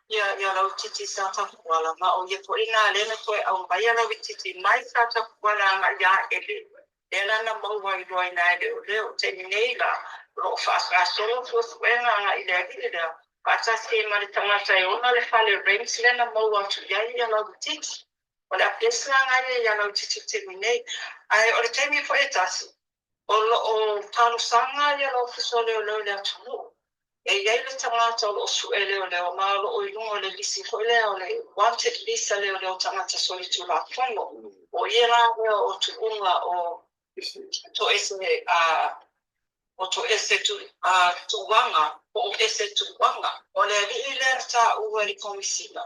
ia Lauitiiti sa Tapuala, ma o ia foi lena lea na toe aumaia Lauitiiti mai sa Tapuala agai ia Aele. Lea la na maua ai loa i nai leoleo. O le taimi nei la, o lo o faagasolo suesuega agai i le alii lea, faatasi ai ma le tagata e ona le fale rent lea na maua atu i ai ia Lauitiiti. O le updates la na ia ia Lauitiiti i le taimi nei. Ae o le taimi foi e tasi, o lo o talosaga ia le Ofisa o Leoleo i le atunuu. E i ai le tagata o lo o sue leoleo ma o lo o i luga o le lisi foi lea o le wanted list a leoleo tagata solitulafono. O ia la lea o tuuga o Toese a o Toese tu, a Tuuaga po o Ese Tuuaga. O le alii lea na taua e le Komisina.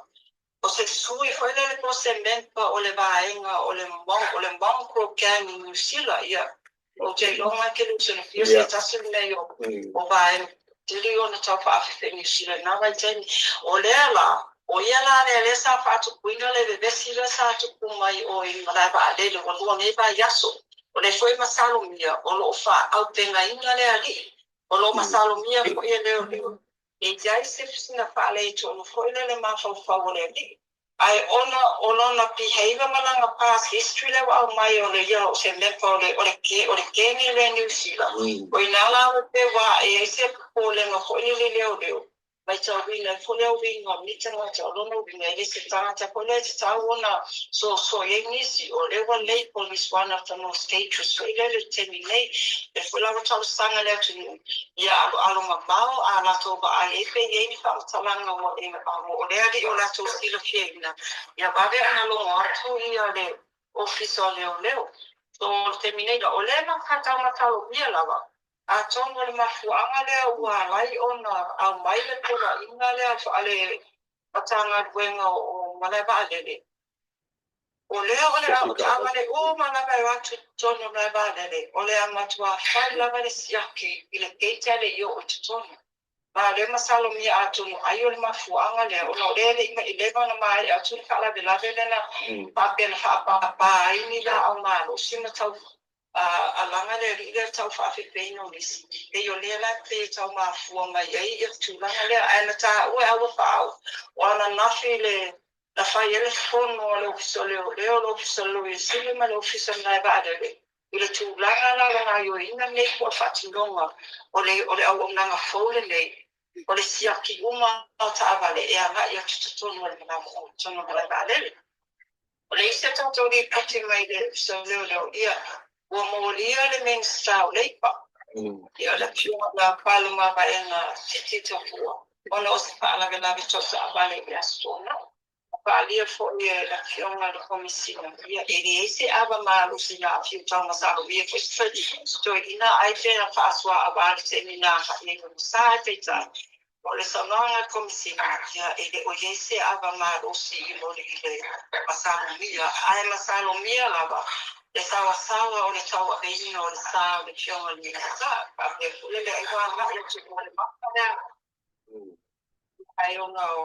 O se sui foi lele po o se member o le vaega o le o le Mongrel Gang i Niu Sila, ia, ou te iloa e te le o silafia se tasi lenei o o vaega tele ona tau faafefe i Niu Sila i na vaitaimi. O lea la, o ia la lea lea sa faatupuina le vevesi lea sa tupu mai o i malae vaalele ua lua nei vaiaso. O lea foi e masalomia o lo o faaaupegaina le alii. O lo o masalomia foi e leoleo E i ai se sina faaletonu foi lele mafaufau o le alii, ae ona o lona behaviour ma lana past history lea ua aumai o le ia o se member o le o le o le keni lea Niu Sila, o ina la ua pei ua ae ai se popolega foi lele i leoleo, matauina ai foi le uiga o lenei tagata, o lona uiga e le se tagata foi lea e tatau ona soasoa i ai nisi, o lea ua label is one of the most dangerous foi lele i le taimi nei. Lea foi la ua talosaga le atunuu ia aloalo mamao a latou vaai ai pe i ai ni faamatalaga ua e o le alii o latou silafiaina, ia vave ona logo atu ia le Ofisa o Leoleo. So o le taimi nei la, o lea na taumataomia lava, atonu o le mafuaaga lea ua ala ai ona aumai le poloaiga lea a le Matagaluega o Malae Vaalele, O lea o le a o taavale uma lava e o atu i totonu o Malae Vaalele, o le a matuā fai lava le siaki i le gate a le i oo i totonu. Ma o lea masalomia atonu ai o le mafuaaga lea ona o lea e le i mai leva ona maea atu le faalavelave lea na faapea na faapapa ai ni laau malosi ma tau alaga le alii lea tau faafefeina o nisi. Pei o lea la pei e tau mafua mai ai ia le tulaga lea. Ae na taua e aua faaau o ananafi le na fai ai le fono a le Ofisa o Leoleo, le Ofisa o le Loia Sili ma le Ofisa o le Malae Vaalele i le tulaga la o le gaoioiga lenei po o le faatinoga o le o le auaunaga fou lenei o le siaki uma o taavale e agai atu i totonu o le totonu o le malae vaalele. O le isi a tatou lipoti mai le Ofisa o Leoleo, ia, ua molia le Minisita o Leipa, ia, le Afioga ia Faleomavaega Titi Tafua, ona o se faalavelave tau taavale i le Aso Toonai. Na faaalia foi e le Afioga i le Komesina, ia, e leai se ava malosi na afio taumasalomia foi se toeaina ai pe na faasoa ava le taimi na agai ai lona sa, ae peitai, o le saunoaga a le Komesina, ia, e le o i ai se ava malosi i lole i le masalomia, ae masalomia lava le saoasaoa o le tauaveina o le sa o le Afioga i le Minisita. Faapea foi le ai ua agai atu i le maka lea, ai ona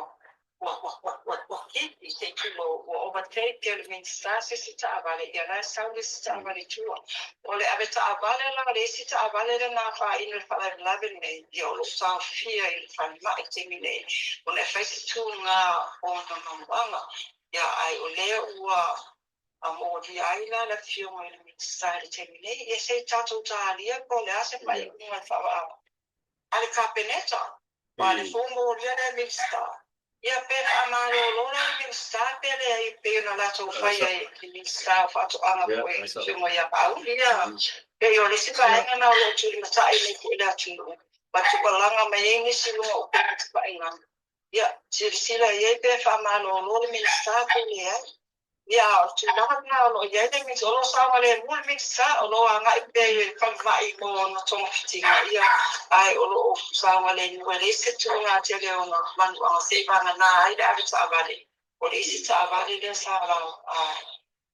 ua kipi se i tulou, ua overtake e le Minisita se isi taavale, ia la e sau le isi taavale i tua. O le ave taavale la, le isi taavale lea na afaina i le faalavelave lenei, ia o lo o taofia i le falemai i le taimi nei, ona e fai se tuga o ona manuaga. Ia, ae o lea ua molia ai la le Afioga i le Minisita i le taimi nei, ia se i tatou talia po o le a se faaiuga i le faavaava a le Kapeneta. Aua o le fou molia lea Minisita, ia pe faamalolo la le Minisita pe leai e pei ona latou fai ai i le Minisita o Faatoaga foi le Afioga ia Paauli. Ia, pei o le isi vaega lena o lo o tulimatai nei foi le atunuu ma tuualaga mai ai nisi i luga o upega tafailagi. Ia, silasila i ai pe faamalolo le Minisita pe leai. Ia, a o le tulaga lena o lo o i ai le Minisita, o lo o saogalemu le Minisita, o lo o agai pea i le falemai mo ona togafitiga, ia, ae o lo o saogalemu e leai se tulaga tele o ona manuaga seivagana ai le avetaavale. O le isi taavale lea sa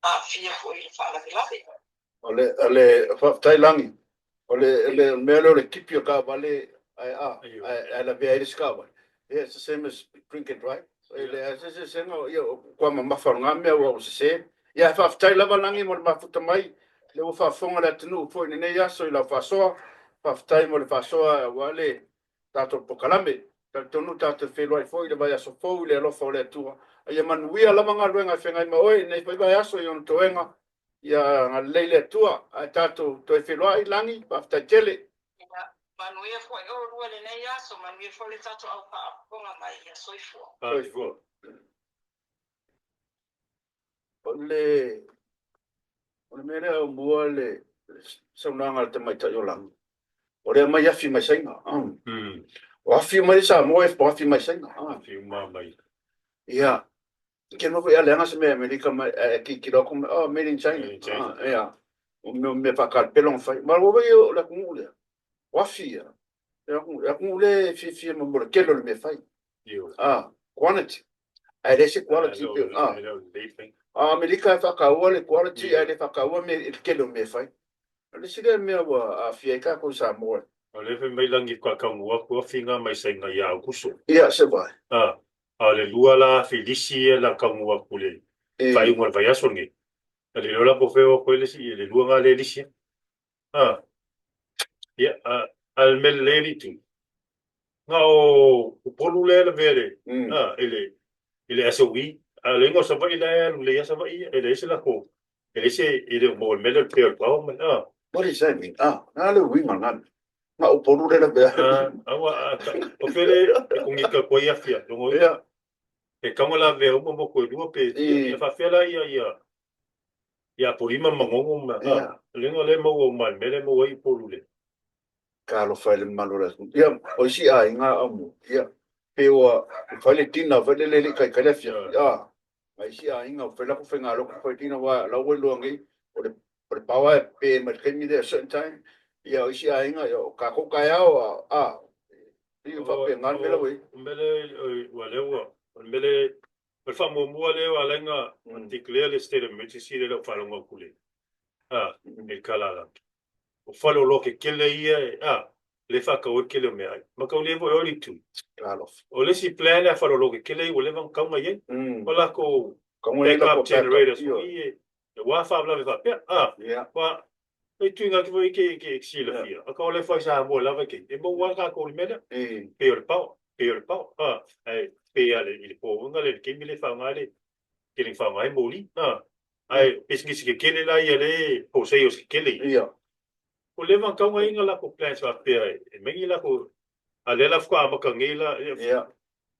aafia foi i le faalavelave. O le, o le, faafetai Lagi. O le, le mea lea o le tipi o taavale ae a, ae, ae lavea ai le isi taavale. Yeah, it's the same as drink and drive. E leai se eseesega, ia, ua mamafa o lena mea ua sese. Ia, faafetai lava Lagi mo le mafuta mai. Lea ua faafofoga le atunuu foi i lenei aso i lau faasoa. Faafetai mo le faasoa aua le tatou polokalame. Talitonu tatou te feiloai foi i le vaiaso fou i le alofa o le Atua. A ia manuia lava galuega e feagai ma oe i lenei foi vaiaso i ona toega. Ia agalelei le Atua ae tatou toe feiloai Lagi, faafetai tele. Ia manuia foi oulua i lenei aso, manuia foi le tatou au faafofoga mai. Ia soifua. Soifua. O le o le mea lea o mua le saunoaga a le tamaitai o Lagi, o le aumai afi mai Saina. O afi uma i Samoa o afi mai Saina. Afi uma mai. Ia, Ke noho ia leaga se mea Amerika mai ae tilotilo atu mai, oh, made in China. Made in China. Ah, ia. O mea, mea faakalipelo na fai. Ma ua wai o le atunuu lea. O afi ia. Le atunuu, le atunuu lea e fiafia ma mo le tele o le mea fai. Ioe. Ah, quantity. Ae leai se quality Ah, pe, ah. e le o lelei fai. A Amerika e faataua le quality Ioe. ae le faataua mea, le tele o mea e fai. O le isi lea mea ua aafia ai tatou i Samoa. O lea fai mai Lagi faataunuu atu afi nga mai Saina ia Aukuso. Ia, se vai. Ah, A o le lua la afi lisi ia la taunuu atu i le faaiuga o le vaiaso lenei. A le iloa la po o fea o atu ai le isi, le lua na lea lisi. A, ia, a, a le mea lelei alii tu, na o Upolu lea e lavea i le, a, i le, i le SOE, a o le iga o Savaii la e alu lelei lava Savaii ia, e leai se latou, e leai se, e le o maua i le mea lea o le pea o le power ma le, a. What does that mean? A, na le uiga o lena mea. Na o Upolu lea e lavea. A, aua, a, o fea lea e kogika atu ai afi a, logo ia. E tatau ona lavea uma motu e lua pe fia, ia faapefea la ia, ia, ia Apolima ma Manono ma, a, o le iga lea e maua uma i le mea lea e maua ai Upolu le. Talofa i le mamalu o le atunuu. Ia, o isi aiga a mo, ia, pe ua fai le dinner foi lele e le i taitai le afiafi, a, a isi aiga ua fai latou faigalotu fai dinner aua o la ua iloa nei, o le, o le power e pe mai le taimi lea, certain time, ia o isi aiga, ia o tatou taeao, a, a, pei e faapena le mea la ua i ai. O le mea lea, ua lea ua, o le mea lea, o le faamuamua lea ua ala ai ona declare le state of emergency lea o le a ou faalogo atu i le, a, i le kalala. O faleoloa kekele ia e, a, lea e faatau ai le tele o meaai. Ma taulia foi o le itu. Talofa. O le isi plan a faleoloa kekele ia ua leva ona tatau ona i ai. O latou backup generators foi ia e ua faalavelave faapea. A, ua, e tuiga atu foi ke, ke silafia. Aka o le fai Samoa lava ke, e maua lava tatou i le mea lea. Pei o le power, pei o le power. A, ae pei lava i le pōuga lea i le taimi lea e faaaoga ai le, tele ina faaaoga ai moli. A, Ae pisinisi kekele la ia le wholesalers kekele ia. Ia. Ua leva ona tau ai lako plans faapea e mai ni lako a lea la faatoa amata nei la Ia.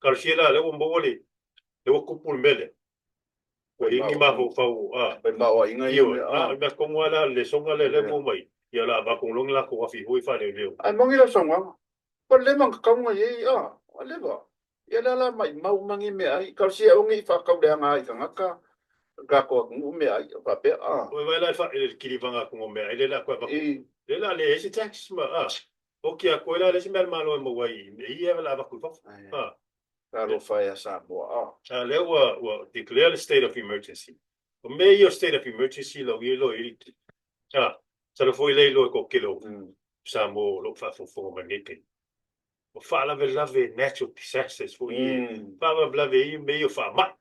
Talosia la lea ua maua le lea ua tupu le mea lea. Ua i ai ni mafaufau a. Fai maoaiga ia mea a. Ioe, mea tonu lava la le lesona lea lea ua maua mai ia la avatu loa ni latou afi foi faaleoleo. Ae moni lau saunoaga. Ua leva ona tatau ona i ai a. Ua leva. Ia lea la maimau uma nei meaai, talosia aua ne i faatauleaga ai i tagata o le tatou atunuu meaai faapea a. Oi vai la i le kilivaga atu o meaai lea la koe avatu. Lea la leai se tax ma a. Oki atu ai la le isi mea a le Malo e maua ai i mea ia la avatu i fafo. A. Talofa e a Samoa a. A lea ua ua declare le state of emergency. O mea ia o state of emergency lau ia iloa i a. Masalo foi lea iloa e toatele o Samoa o lo o faafogafoga mai nei taimi. O faalavelave natural disasters foi ia, faalavelave ia mea ia o faamai,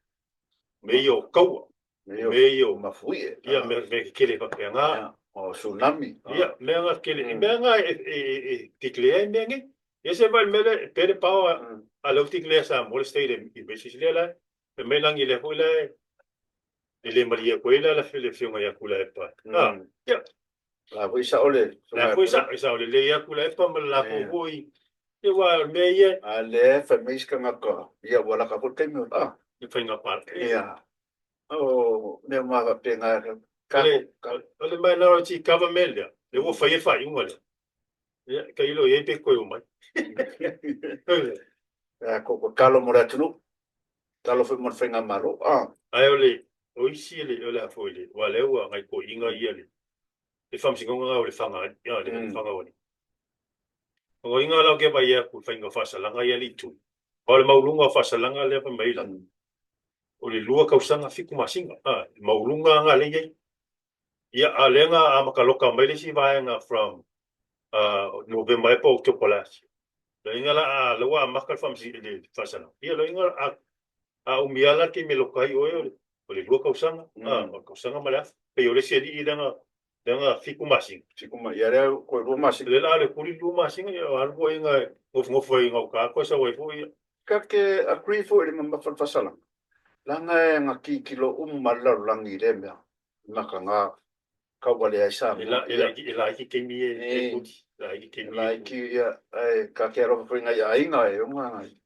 mea ia o kaua, mea ia o mafuie, ia mea kekele faapena. O tsunami. Ia, mea nga kekele, mea nga e declare ai mea nei. Ia se vai le mea lea, pe le power a lea ua declare Samoa le state emergency lea la e, fai mai lagi lea foi la e e le malie atu ai la le afioga ia Tuilaepa. Ia. La foi sao le. La foi sao, e sao lelei ia Tuilaepa ma le latou foi. Ia aua o le mea ia. A lea fai mai isi tagata, ia ua laka foi le taimi o. Ah. I faiga palota. Ia. O mea uma faapena. O le minority government lea, lea ua fai ai le faaiuga lea. Ia, tailo i ai pe toe omai. Ko tatalo mo le atunuu, tatalo foi mo le faigamalo. Ae o le o isi le o le a foi le aua lea ua nai toeaiina ia le le faamasinoga na o le faga a le faga o alii. O lona uiga la ou te vaai atu i le faiga o faasalaga ia le itu. Aua o le maualuga o faasalaga lea fai mai lalo, o le 2 tausaga 7 masina, a, le maualuga lena lea e i ai. Ia, a o lea na amata loka mai le isi vaega from Novema ea po o Oketopa last year. Lona uiga la, a la ua amata le faamasinoga i le faasalaga, ia lona uiga a, a umi lava la le taimi e loka ai oe, o le 2 tausaga, a, o le tausaga ma le afa. Pei o le isi alii lea na, lea na 7 masina. 7 ma, ia lea toe 2 masina. Lea la a le kuli le 2 masina, ia alu foi na nofonofo ai gauta toe sau ai foi ia. Ka te agree foi i le mamafa o le faasalaga, leaga e na tilotilo uma le lalolagi i lea mea, i mataga tauvalea ai Samoa. E laiti taimi e kuli. E laiti, ia, ae ta te alofa foi i nai aiga e ona nai,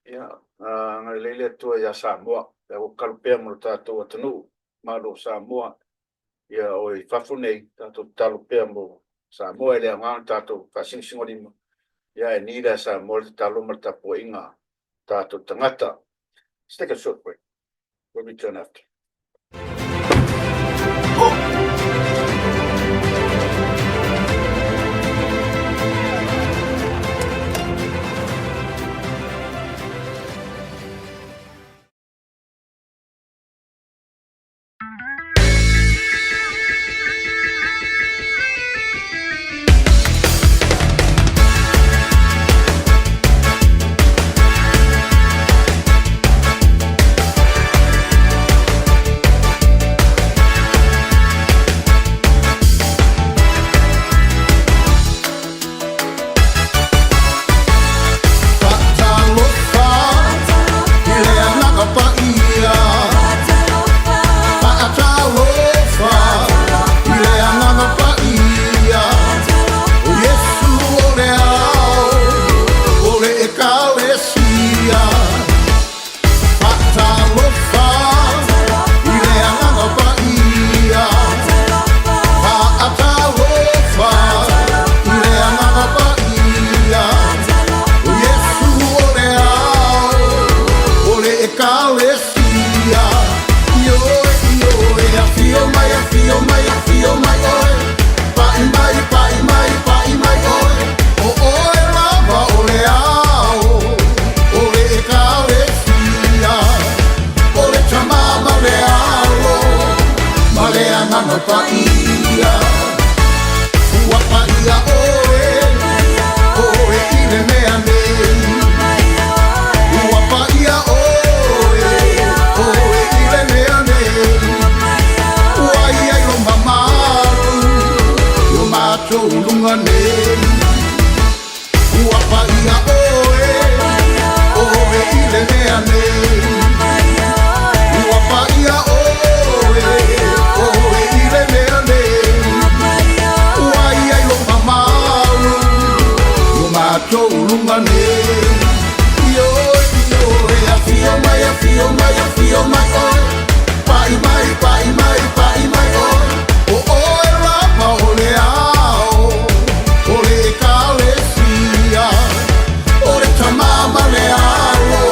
ia, agalelei le Atua ia Samoa. Ia ua tatalo pea mo le tatou atunuu, Malo o Samoa, ia o i fafo nei, tatou tatalo pea mo Samoa, e le aoga ona tatou faasinosinolima, ia ae need lava e Samoa le tatalo ma le tapuaiga a tatou tagata. Let's take a short break. We'll return after. Faatalofa i le Agaga Paia. Faatalofa i le Agaga Paia. O Iesu o le ao o le Ekalesia. Faatalofa i le Agaga Paia. Faatalofa i le Agaga Paia. O Iesu o le ao o le Ekalesia. Ioe, ioe, afio mai, afio mai, afio mai oe. Pa'i mai, pa'i mai, pa'i mai oe. O oe lava o le ao o le Ekalesia. O le Tama ma le Alo ma le Agaga Paia. Ua paia oe, oe i le mea nei. Ua paia oe, oe i le mea nei. Ua i ai lo mamalu i o matou luga nei. Ua paia oe, oe i le mea nei. Ua paia oe, oe i le mea nei. Ua i ai lo mamalu i o matou luga nei. Ioe, ioe, afio mai, afio mai, afio mai oe. Pa'i mai, pa'i mai, pa'i mai oe. O oe lava o le ao o le Ekalesia. O le Tama ma le Alo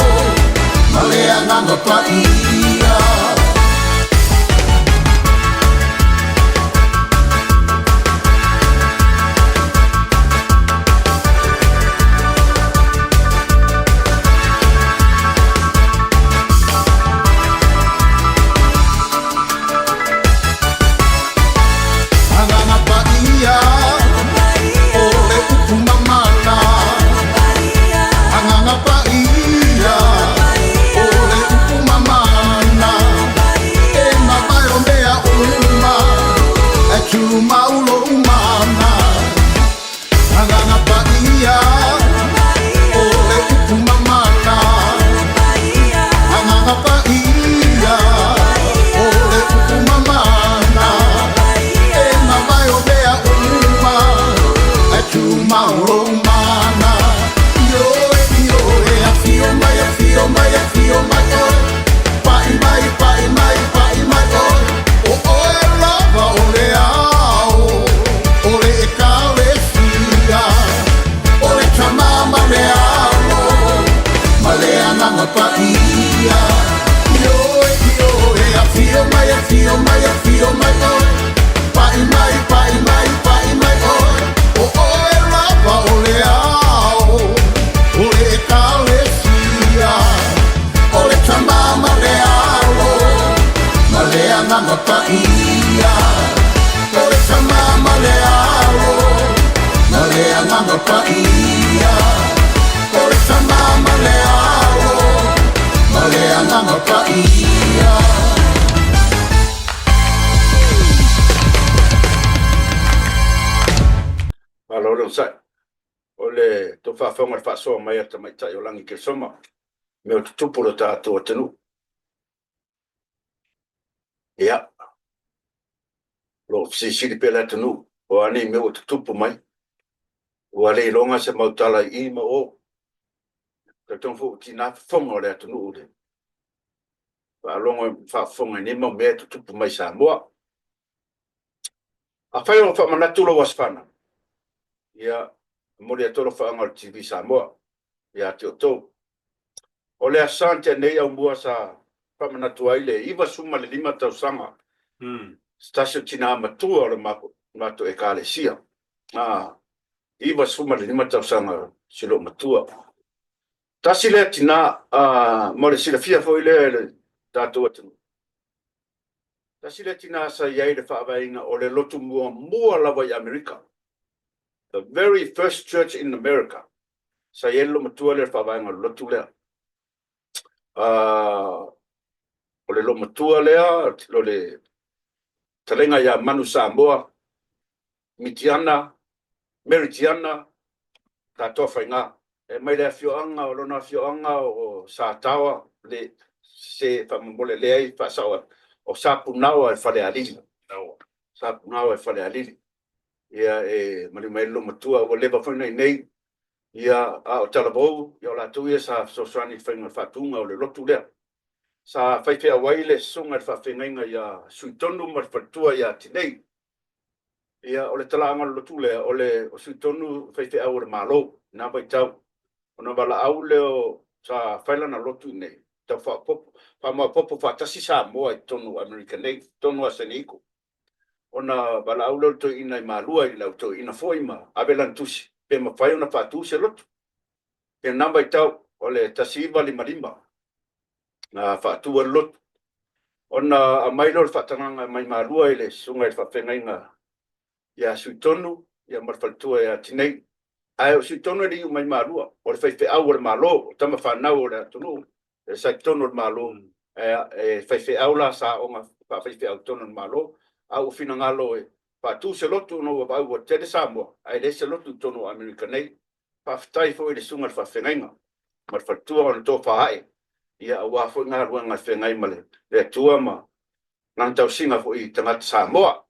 ma le Agaga Paia. Agaga Paia o le upu mamana. Agaga Paia o le upu mamana. E mavae o mea uma, e tumau lou mana. Agaga Paia o le upu mamana. Agaga Paia o le upu mamana. E mavae o mea uma, e tumau lou mana. Ioe, ioe, afio mai, afio mai, afio mai oe. Pa'i mai, pa'i mai, pa'i mai oe. O oe lava o le ao o le Ekalesia. O le Tama ma le Alo ma Malo le onosai. O le tou faafofoga i le faasoa mai a le Tamaitai o Lagi Keresoma, mea o tutupu i lo tatou atunuu. Ia, o lo o fesilisili pea le atunuu, o a nei mea ua tutupu mai, ua le iloga se mau tala i i ma o. Talitonu foi ua tiga fofoga o le atunuu i le faalogo faafofoga i nei mau mea e tutupu mai i Samoa. Afai o lo o faamanatu lou aso fanau, ia, momoli atu alofaaga o le TV Samoa ia te outou. O le Aso Sa na tea nei Aumua sa faamanatu ai le 95 tausaga se tasi o tina matua o le matou Ekalesia. 95 tausaga si loomatua. Tasi lea tina, mo le silafia foi lea e le tatou atunuu, tasi lea tina sa i ai i le faavaeina o le lotu muamua lava i Amerika, the very first church in America, sa i ai le loomatua lea i le faavaega o le lotu lea. O le loomatua lea, o le fetalaiga ia Manu Samoa, Mitiana, Mary Tiana, Tatoafaiga. E mai le afioaga, o lona afioaga o Sataoa, le, se faamolemole leai faasao atu, o Sapunaoa e Falealili. Sapunaoa e Falealili. Ia e maliu mai ai le loomatua, ua leva foi na i inei, ia, a o Talavou, ia o latou ia sa fesoasoani i le faiga o le faatuga o le lotu lea. Sa faifeau ai le susuga i le faafeagaiga ia Suitonu ma le faletua ia Tinei. Ia, o le talaaga o le lotu lea, o le o Suitonu faifeau o le Malo i na vaitau. Ona valaau lea o, sa fai lana lotu i inei, tau faaopoopo, faamaopoopo faatasi Samoa i totonu o Amerika nei, totonu o San Diego. Ona valaau lea o le toeaina i Malua i le au toeaina foi ma ave lana tusi, pe mafai ona faatu se lotu. I lena vaitau, o le 1955, na faatu ai le lotu. Ona aumai lea o le faatagaga mai Malua i le susuga i le faafeagaiga ia Suitonu ia ma le faletua ia Tinei. Ae o Suitonu e le i iu mai Malua, o le faifeau o le Malo, o tama fanau o le atunuu, e sa i totonu o le Malo, e faifeau la sa aoga faafaifeau i totonu o le Malo, a ua finagalo e faatu se lotu ona ua vaai ua tele Samoa, ae leai se lotu i totonu o Amerika nei. Faafetai foi i le susuga i le faafeagaiga ma le faletua ona tofa ae, ia aua foi galuega e feagai ma le Atua ma lana tausiga foi i tagata Samoa.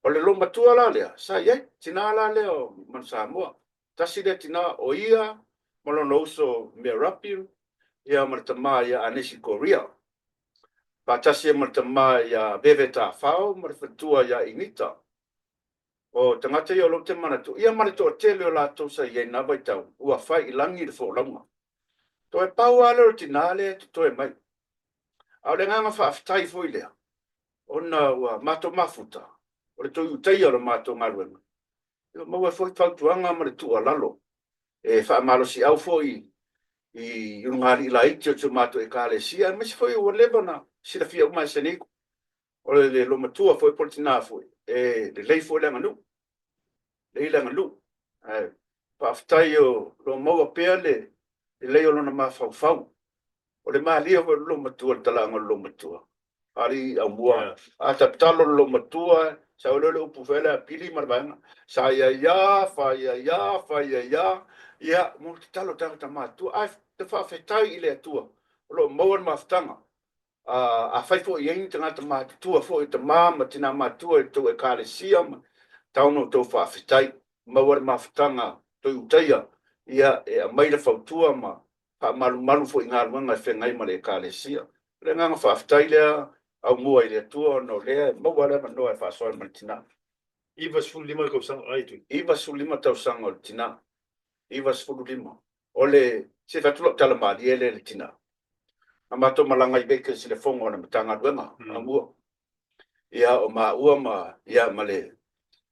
O le loomatua la lea sa i ai, tina la lea o Manu Samoa, tasi lea tina o ia ma lona uso Mea Rapiu, ia ma le tama ia Anesi Koria, faatasi ai ma le tama ia Veve Tafao ma le faletua ia Inita. O tagata ia o lou te manatu, ia ma le toatele o latou sa i ai i na vaitau, ua fai i lagi le folauga. Toe pau lava lea o le tina lea e totoe mai. A o le agaga faafetai foi lea, ona ua matou mafuta, o le toe utaia o le matou galuega, ua maua ai foi fautuaga ma le tuualalo e faamalosiau foi i ulugalii laiti o si o matou Ekalesia, aemaise foi ua leva ona silafia uma e Senego, o le loomatua foi po o le tina foi, e lelei foi le aganuu, lelei le aganuu. Ae faafetai o lo o maua pea le lelei o lona mafaufau. O le malie foi o le loomatua, le talaaga o le loomatua. Alii Aumua, a tatalo le loomatua, sau lea o le upu foi lea a Pili ma le vaega, sa ia ia, fa ia ia, fa ia ia, ia, mo tatalo tagata matutua. Ae te faafetai i le Atua o lo o maua le mafutaga. Afai foi e i ai ni tagata matutua foi, tama ma tina matua i le tou Ekalesia, ma tau ona outou faafetai, maua le mafutaga toe utaia, ia, e aumai le fautua ma faamalumalu foi i galuega e feagai ma le Ekalesia. O le agaga faafetai lea Aumua i le Atua ona o lea e maua le avanoa e faasoa ai ma le tina. 95 tausaga ai tui. 95 tausaga o le tina. 95. O le, se i fai atu lau tala malie lea i le tina. Na matou malaga i Vegas i le fono a le Matagaluega, Aumua. Ia, o maua ma, ia, ma le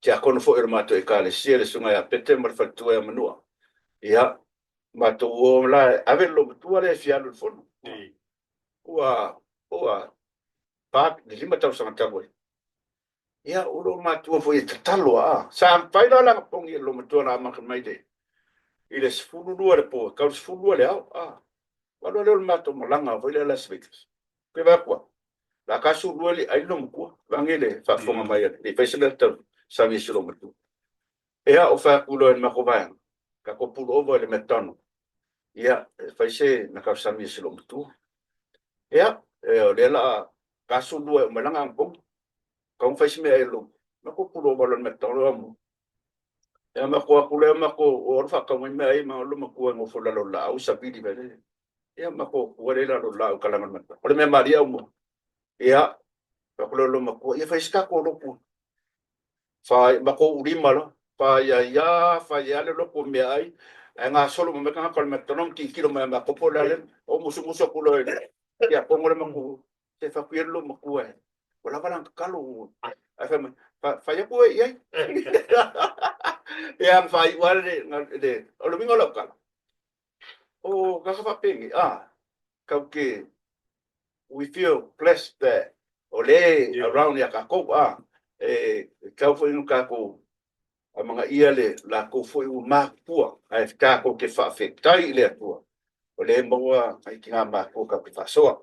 tiakono foi o le matou Ekalesia, le Susuga ia Pete ma le faletua ia Manua. Ia, matou o la e ave le loomatua lea e fia alu i le fono. Ua, ua pa le 5 tausaga talu ai. Ia, o loomatua foi e tatalo aa. Sa fai la lana pogi e le loomatua na amata mai le i le 12 i le po, tau le 12 i le ao. A, alu lea o le matou malaga foi lea Las Vegas. Pe vaai atu, la ka sulua le ai le loomatua. Vaeane le faafofoga mai a le, le i fai se mea tau sagi i si loomatua. Ia, o fai atu loa i le matou vaega, tatou pull over i le McDonald, ia, e fai se mea tausami a si loomatua. Ia, o lea o le a 42 e oo mai laga anapogi, tatau ona fai se meaai a le loomatua. Matou pull over loa i le McDonald aumai. Ia, matou o atu lea matou o alu faatau mai meaai ma le loomatua e nofo i lalo o le laau savili mai lea. Ia, matou o atu lea i lalo o le laau i talaane o le McDonald. O le mea malie aumai. Ia, fai atu lea i le loomatua, ia fai se tatou lotu. Fai, matou ulima loa, fai ai lava, fai ai lava le lotu o meaai, ae gasolo uma mai tagata o le McDonald ma tilotilo mai ia matou po o le a le ou musumusu atu loa i le tiakono lea matou, se fai atu ia le loomatua e, ua lava lana tatalo, ae fai mai, fai atu oe i ai. Ia, ma faaiu lava le, o le uiga o lau tala, o tagata faapenei, a, tatou te, we feel blessed that o lea e around ia tatou, a, e tatau foi ona tatou amanaia le latou foi ua matutua, ae tatou te faafetai i le Atua o lea e maua nai tina matutua tatou te faasoa.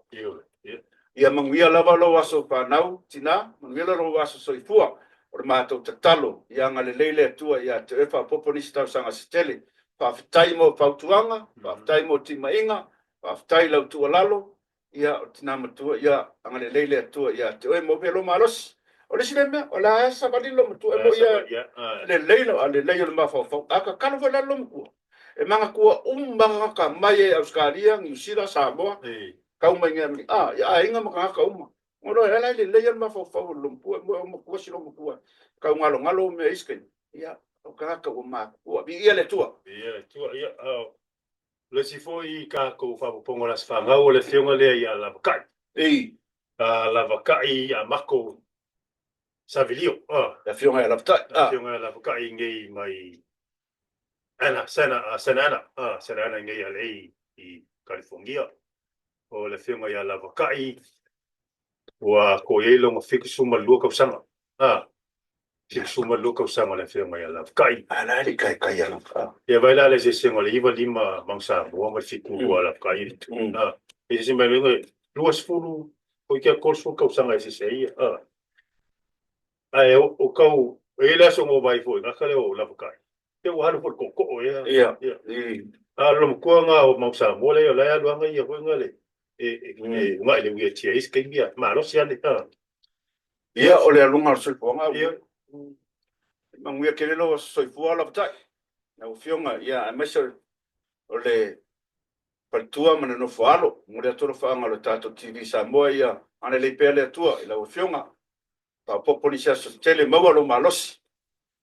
Ia manuia lava lou aso fanau, tina, manuia lou aso soifua. O le matou tatalo, ia agalelei le Atua ia te oe faaopoopo nisi tausaga se tele. Faafetai mo fautuaga, faafetai mo timaiga, faafetai i lau tuualalo, ia, o le tina matua, ia agalelei le Atua ia te oe, maua pea lou malosi. O le isi lea mea, o le a savali le loomatua, e moni ia lelei lelei o le mafaufau, a tatalo foi la le loomatua, e manatua uma tagata mai e Ausetalia, Niu Sila, Samoa, tau mai nei Amerika, a, i aiga ma tagata uma. Ona loa la e lelei lava le mafaufau o le loomatua, e moni o matua si loomatua, tau galogalo mea i isi taimi, ia, o tagata ua matutua. Viia le Atua. Viia le Atua, ia, o le isi foi tatou faaopoopoga o le Aso Fanau o le afioga lea ia Lavakai. Ei. Lavakai ia Mako Savilio. Le afioga ia Lavatai. Le afioga ia Lavakai nei mai Ana, Santa, Santa Ana, Santa Ana nei LA i Kalifornia. O le afioga ia Lavakai ua ko i ai lona 72 tausaga. 72 tausaga o le afioga ia Lavakai. A la e le i kaikai a Lavakai. Ia vaai la le eseesega o le 95 Manu Samoa ma le 72 a Lavakai i le itu. E eseese mai le 20, toeitiiti lava 30 tausaga e eseese ai ia. Ae o tau, e i ai le aso na ou vaai foi i le tagata lea o Lavakai, ia ua alu foi i le tootoo ea. Ia. A o le loomatua lena o Manu Samoa lea, o la e alu lava ia foi na le, e uunai i le wheelchair i isi taimi, a malosi lava le. Ia, o le aluga o le soifuaga ua manuia tele lou aso soifua Lavatai, lau Afioga, ia, aemaise o le faletua ma le nofo alo. Momoli atu alofaaga o le tatou TV Samoa, ia agalelei pea le Atua i lau Afioga, faaopoopo nisi aso se tele, maua lou malosi,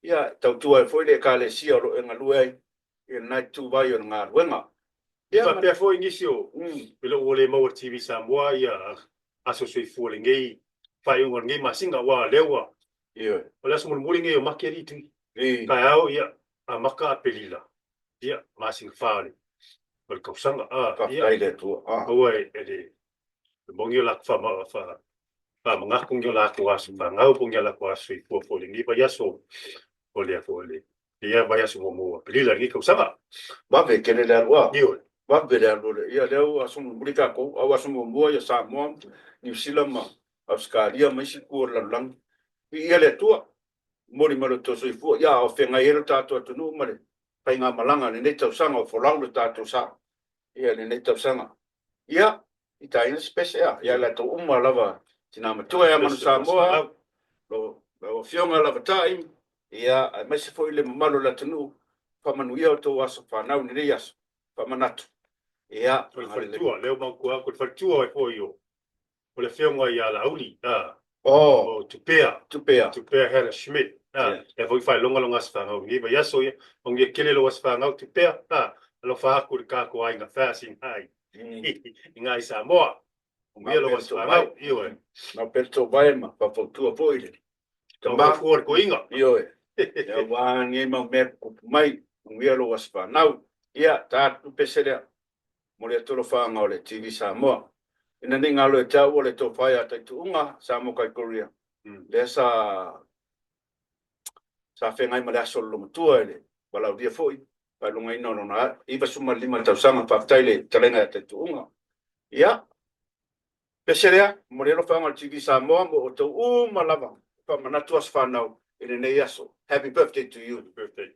ia, e tautua ai foi le Ekalesia o lo o e galue ai i lena ituvai o le galuega. Ia faapea foi nisi o e le ua le maua i le TV Samoa ia aso soifua i lenei faaiuga o lenei masina aua o lea ua Ioe. O le aso mulimuli lenei o Mati alii tui. Taeao ia amata Aperila ia masina fa o le tausaga. Faafetai i le Atua. Aua e le moni o latou faamanatu ni o latou aso fanau po o ni o latou aso soifua foi i lenei vaiaso o lea foi le ia vaiaso muamua o Aperila i lenei tausaga. Vave tele le alu a. Ioe. Vave le alu o le, ia lea ua aso mulimuli tatou, a ua aso muamua ia Samoa, Niu Sila ma Ausetalia ma isi itu o le lalolagi. Viia le Atua, momoli mai lo outou soifua, ia a o feagai ai lo tatou atunuu ma le faigamalaga i lenei tausaga o folau lo tatou sa ia i lenei tausaga. Ia, i taina se pese a, ia latou uma lava tina matua ia Manu Samoa, lo lau Afioga Lavatai, ia aemaise foi le mamalu o le atunuu, faamanuia outou aso fanau i lenei aso, faamanatu. Ia, O le faletua, lea ua manatua atu, o le faletua foi o o le afioga ia Laauli, a, Oh. o Tupea. Tupea. Tupea Hannah Schmidt, a, Yeah. lea foi faailoga lona aso fanau i lenei vaiaso, ia, manuia tele lou aso fanau Tupea, a, alofa atu i le tatou aiga Fasinghai i nga i Samoa. Manuia lou aso fanau, ioe. Mau pea le tou vae ma faufautua foi i le tama. Faufautua le toeaina. Ioe. Ia, aua lenei mau mea tutupu mai, manuia lou aso fanau. Ia, ta atu pese lea. Momoli atu alofaaga o le TV Samoa. Ina ne i galo ia te au o le tofa ia Taituuga, Samoa Kai Korea, lea sa sa feagai ma le aso o le Lomatua i le valaaulia foi, faailogaina o lona 95 tausaga. Faafetai i le fetalaiga ia Taituuga. Ia, pese lea, momoli alofaaga o le TV Samoa mo outou uma lava e faamanatu aso fanau i lenei aso. Happy birthday to you. Happy birthday.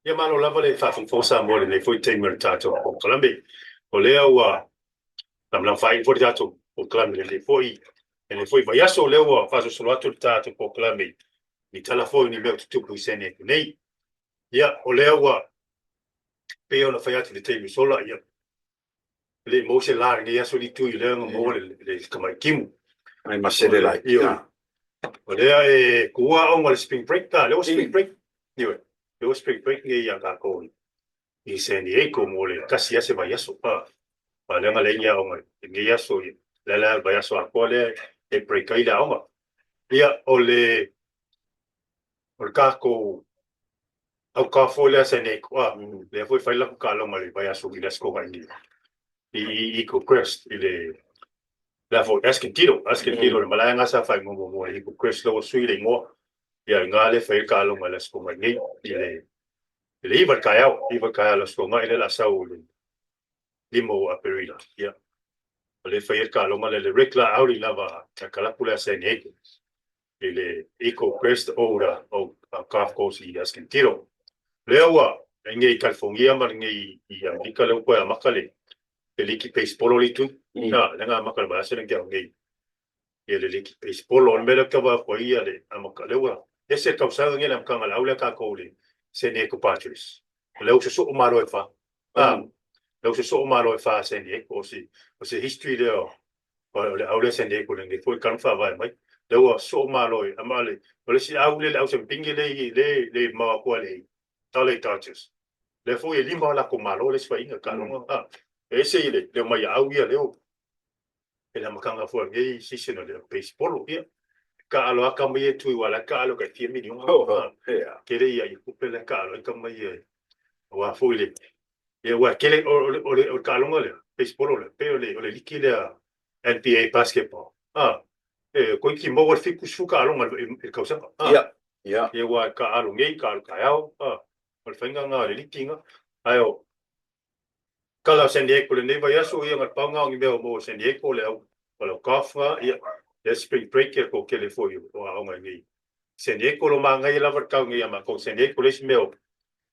Ia malo lava le faafogafoga Samoa i lenei foi taimi o le tatou polokalame. O lea ua lamalama faaiu foi le tatou polokalame i lenei foi lenei foi vaiaso. O lea ua faasolosolo atu le tatou polokalame i tala foi o ni mea o tutupu i San Diego nei. Ia, o lea ua pei ona fai atu i le taimi ua sola, ia, e le i maua se la i lenei aso, litu i lea na maua le tamai timu. Nai masele laiti. Ioe. O lea e kua aoga o le spring break ta, lea ua spring break. Ioe. Lea ua spring break nei ia tatou i San Diego mo le tasi lava se vaiaso. A leaga leai ni aoga i lenei aso, ia. Lea la le vaiaso atoa lea e break ai le aoga. Ia, o le o le tatou auka foi lea San Diego, a, lea foi e fai le latou taaloga i le vaiaso i le Aso Toonai nei i Eagle Crest i le le a foi Escondido, Escondido le malae lena sa faaigoa muamua e Eagle Crest, lea ua sui le igoa. Ia, i ina lea e fai ai le taaloga i le Aso Toonai nei i le i le 9 i le taeao, 9 i le taeao i le Aso Toonai lea o le a sau i le 5 o Aperila. Ia, o lea e fai ai le taaloga lea, le regular outing lava a le kalapu lea a San Diego i le Eagle Crest Old Golf Course i Escondido. Lea ua i nei i California ma nei i Amerika lea ua toe amata le liki baseball o le itu. Na, lea na amata i le vaiaso lea na tea atu nei ia le liki baseball. O le mea lea ou te tau atu ai ia le amata, lea ua ese le tausaga nei i le amataga o le au lea tatou i le San Diego Padres. O lea ua sosoo malo e fa. A, lea ua sosoo malo e fa a San Diego. O se, o se history lea o, o le au lea San Diego lenei foi talu faavae mai. Lea ua sosoo malo e, ama le, o le isi au lea le au siamupini le i, le, le mamao atu lava i le LA Dodgers. Lea foi e lima o latou malo le isi faiga taaloga. A, e ese i le, le omai au ia lea i le amataga foi o lenei season o le baseball, ia, taalo lava tama ia e tui aua o la e taalo tai fia miliona. Tele ia ia tupe la e taalo ai tama ia aua foi le ia aua e tele o le o le o le taaloga lea baseball lea pei o le o le liki lea NBA basketball a e toeitiiti maua le 70 taaloga i le tausaga a Ia, ia. Ia aua e taalo nei taalo taeao a o le faiga lena o le liki lena ae o Kala o San Diego lenei vaiaso, ia na le pau na o ni mea o maua i San Diego, le au, o le au golf na, ia, le spring break ia tou tele foi o aoga i nei. San Diego lo manaia lava le tau nei ia matou i San Diego, le isi mea o,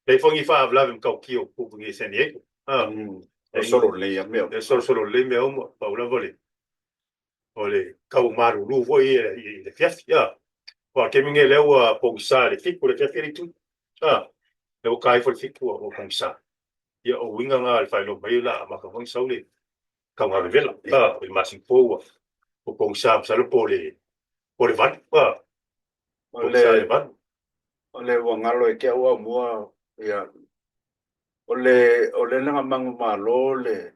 leai foi ni faalavelave matautia o tutupu nei i San Diego. Ah, O solo lelei ia mea. E solosolo lelei mea uma, pau lava le, o le tau malulu foi ia i le afiafi. Ah, aua o le taimi nei lea ua pogisa i le 7 i le afiafi le itu. Ah, lea ua ta ifo le 7 ua pogisa. Ia, o uiga na o le faailoa mai o le a amata foi ona sau le tauga vevela. A, i le masina fou ua ua pogisa masalo po o le po o le 8. A, pogisa i le 8. O le ua galo ia te au aumua, ia, o le o le na manumalo le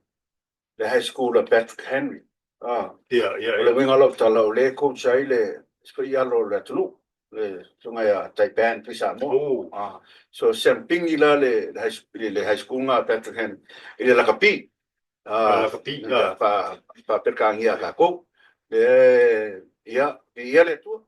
le high school a Patrick Henry. Ah, Ia, ia, o le uiga o lau tala, o lea e coach ai le isi foi alo o le atunuu, le susuga ia Taipan Tuisamoa. Oh. Ah, so siamupini la le, le high, le high school na a Patrick Henry i le lakapi. Ah, lakapi, ah. Fa, faa-Peretania a tatou. Le, ia, viia le Atua.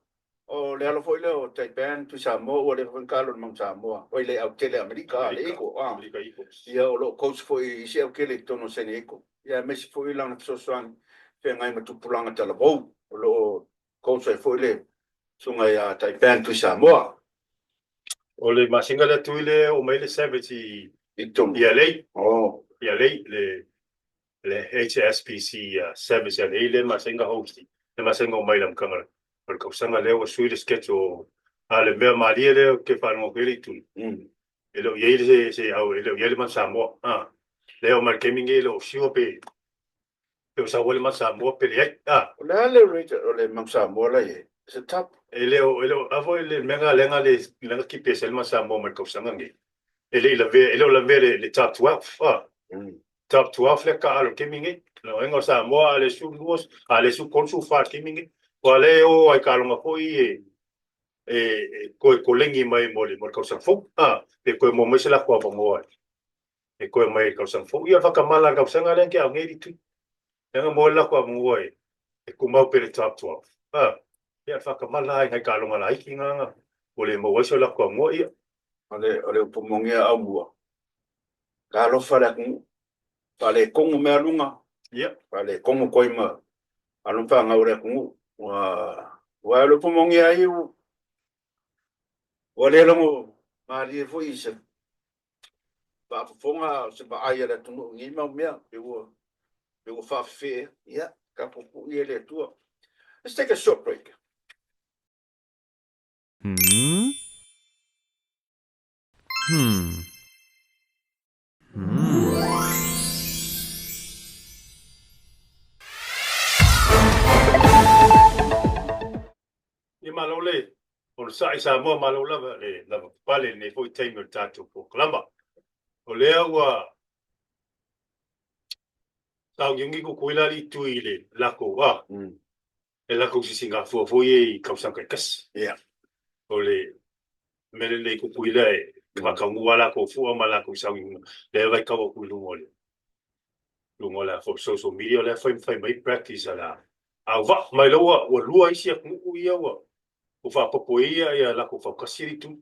O le alo foi lea o Taipan Tuisamoa ua leva foi ona taalo i le Manu Samoa, oi le autele Amerika, le Eagle, ah. Amerika Eagles. Ia o lo o coach foi i isi autele i totonu o San Diego. Ia aemaise foi lana fesoasoani feagai ma tupulaga talavou o lo o coach ai foi le susuga ia Taipan Tuisamoa. O le masina lea Tui lea e oo mai le Savage i I totonu. i LA. Oh. I LA le le HSBC Service LA lea masina host le masina oo mai le amataga o le tausaga lea ua sui le schedule a le mea malie lea ou te faalogo atu ai le itu e le o i ai se se au e le o i ai le Manu Samoa a lea oo mai le taimi lenei e le o sure pe pe o sau ai le Manu Samoa pe leai a. O le a le rate o le Manu Samoa la i ai? Is it top? E le o e le o a foi le mea lena lea na le lea na keep ese ai le Manu Samoa mai le tausaga lenei e le i lavea e le o lavea le le top 12 a. Top 12 lea taalo i le taimi nei. O le aiga o Samoa a le 12, a le 13, 14 i le taimi nei. Aua o lea e o lava i taaloga foi e e toe koleni mai mo le mo le tausaga fou. A, pe toe maua mai se latou avanoa e toe mai i le tausaga fou. Ia whakamala le tausaga lea ke au nei li tui. Leaga mo le latou avanoa e e tumau pea i le top 12. A, ia whakamala ai ngai taaloga laiti nga nga ua le maua ai so latou avanoa ia. O le o le upu moni a Aumua, Talofa le atunuu, faaletonu mea luga, Ia. faaletonu koi ma alo ma fanau o le atunuu. Ua ua le upu moni ai ua le logo malie foi i se faafofoga o se vaai a le atunuu i nei mau mea, pe ua pe ua faafefea. Ia, tatou tuu ia i le Atua. Let's take a short break. Hmm? Hmm. Hmm. Onosai Samoa malo lava le lava papale i lenei foi taimi o le tatou polokalama. O lea ua saogiugi Kukuila alii tui i le lakou a le lakou sisigafua foi ia i tausaga taitasi. O le mea lenei Kukuila e faataunuu lava lakou fua ma lakou saogiugiga lea vaitau atu i luga o le luga o le social media o lea fai fai mai practice a le auvaa mai la ua lua isi atunuu ia ua faaopoopo ai ia latou fautasi alii tui.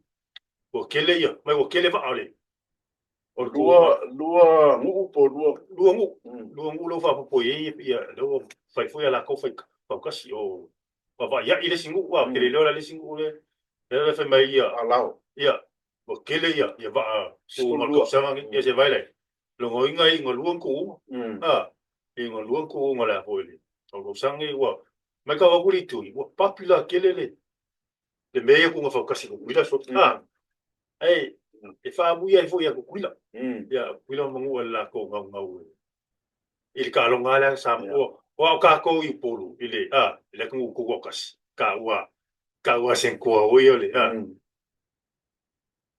Ua tele ia mai ua tele vaa o le O lua, lua nuu po o lua. Lua nuu. Lua nuu lea ua faaopoopo i ai ia, lea ua fai foi a latou fai fautasi. O Vavaaiai le isi nuu, a, ou te le iloa la le isi nuu lea. Lea la fai mai ia. Alao. Ia, ua tele ia, ia vaa ua uma le tausaga lenei. Ia se vaai la i ai. Lona uiga e iuga lua ni tuuga. A, e iuga lua ni tuuga o le a foi le tausaga lenei ua matau atu le itu, ua popular tele le le mea ia tuuga fautasi i Tutuila so. A, ae e faaamuia ai foi ia Tutuila. Ia Tutuila ma Manua i le latou gaugau i le taaloga lava lea sa o ao tatou i Upolu i le a i le atunuu tutoatasi taua taua Senkoa foi o le a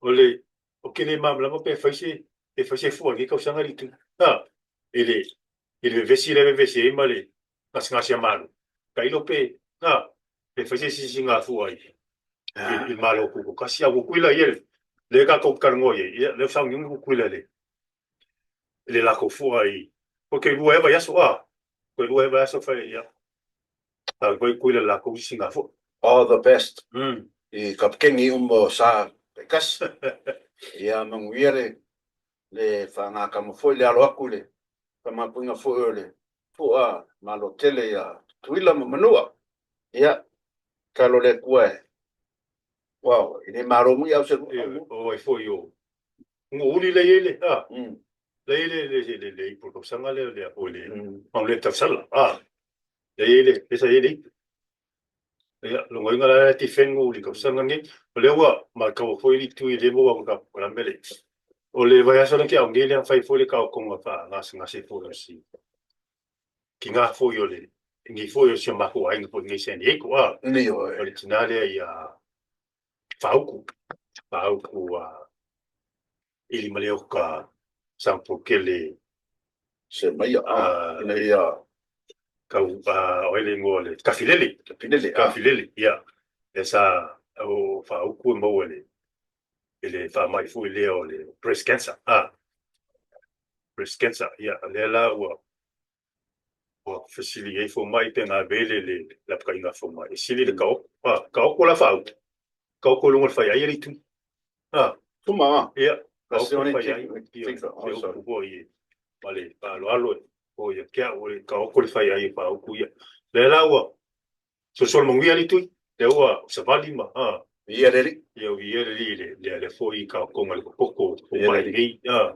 o le ou te le malamalama pe fai se pe fai se fua i lenei tausaga le itu a i le i le vevesi lea e vevesi ai ma le gasegase a Malo tailo pe a pe fai se sisigafua i i le Malo Tutoatasi. A ua Tutuila ia lea tatou te talanoa i ai, ia lea ua sauniuni Tutuila i le i le latou fua i ko ke lua e vaiaso a ko lua e vaiaso fai ia a ko Tutuila i le latou sisigafua. All the best i kapikeni uma o sa taitasi. Ia manuia le le faagakama foi le alo atu i le faamapuiga foi o le fua malo tele ia Tutuila ma Manua. Ia, tatalo le Atua e, wow, e le malo mui au se lua. O ai foi o Nuuuli lea i ai le, a, lea i ai le, le, le, le ipu o le tausaga lea, lea foi le, mm. le tausala, a, lea i ai le, lea sa i ai le ipu. Ia, lona uiga la e defend Nuuuli i tausaga nei. O lea ua matau foi le itu i le maua ka polokalame le. O le vaiaso lea ke au nei lea fai foi le taotoga faagasegase foi o si tina foi o le ni foi o si o matou aiga foi nei San Diego a. Ioe. O le tina lea ia Faauku, Faauku a Ilimaleoka Sampokele Se maia a ina ia kau o ai le ingoa o le Tafilele. Tafilele. Tafilele, ia. Lea sa o Faauku e maua i le i le faamai foi lea o le breast cancer. A breast cancer, ia lea la ua ua fesili ai fomai pe gave le le lapakaiga a fomai. E sili le taoto, a taoto la Faauku. Taoto i luga o le faiai alii tui. A Tuma a. Ia, taoto le faiai. Ia, se upu foi e ma le faaaloalo e o ia te au, e taoto le faiai e Faauku ia. Lea la ua solosolo manuia alii tui, lea ua savali ma a. Ia le alii. Ia, ia le alii le le lea foi taotoga i le popoto o mai nei. A.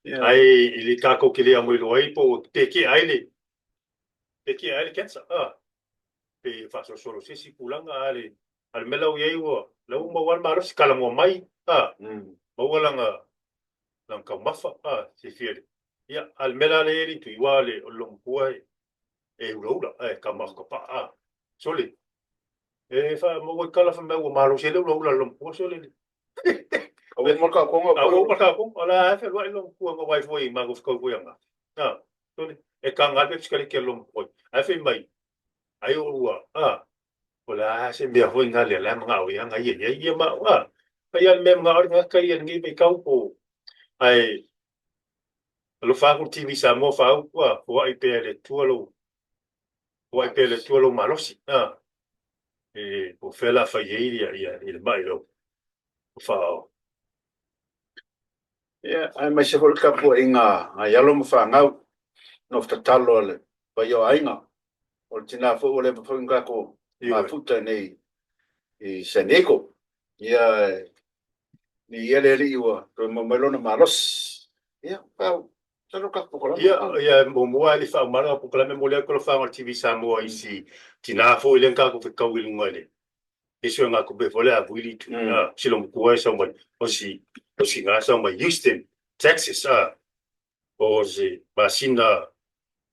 Ae i le tatou te le amoiloa ai po o pe kea ai le pe kea ai le cancer a. Pe faasolosolo se isi tulaga a le a le mea la ua i ai ua la ua maua lava le malosi talanoa mai a. Maua lana lana taumafa a silafia le ia a le mea la lea e i ai le itu aua o le o le loomatua e e ulaula ae taumafa tapaa a. Sole e faamaua i tala fai mai ua malosi ai le ulaula a le loomatua sole le A ua uma le taotoga A ua uma le taotoga o la e fealuai le loomatua na vaai foi matou fetau foi ananafi a. Sole e taga lava le pepe sikaleti a le loomatua ae fai mai ai o ua a o le a se mea foi na lea la e manao ai aga ia i ai ia ma a fai lava le mea e manao ai le tagata ia i lenei vaitau po ae alofa atu le TV Samoa Faaupu a foai pea e le Atua lou foai pea e le Atua lou malosi a e po o fea la fai ai ia ia i le mai lou faa Ia, aemaise foi le tapuaiga a nai alo ma fanau, nofo tatalo a le paia o aiga. O le tina foi ua leva foi ona tatou mafuta i nei i San Diego. Ia, viia le Alii ua toe maua mai lona malosi. Ia, pau, masalo tatou polokalame. Ia, ia, muamua lava le faauma le polokalame, momoli atu le alofaga o le TV Samoa i si tina foi lea na tatou fetau i luga i le isi o ngā kupe foi le a Wili tu a silo matua e sau mai o si o si ngā sau mai Houston, Texas a o se masina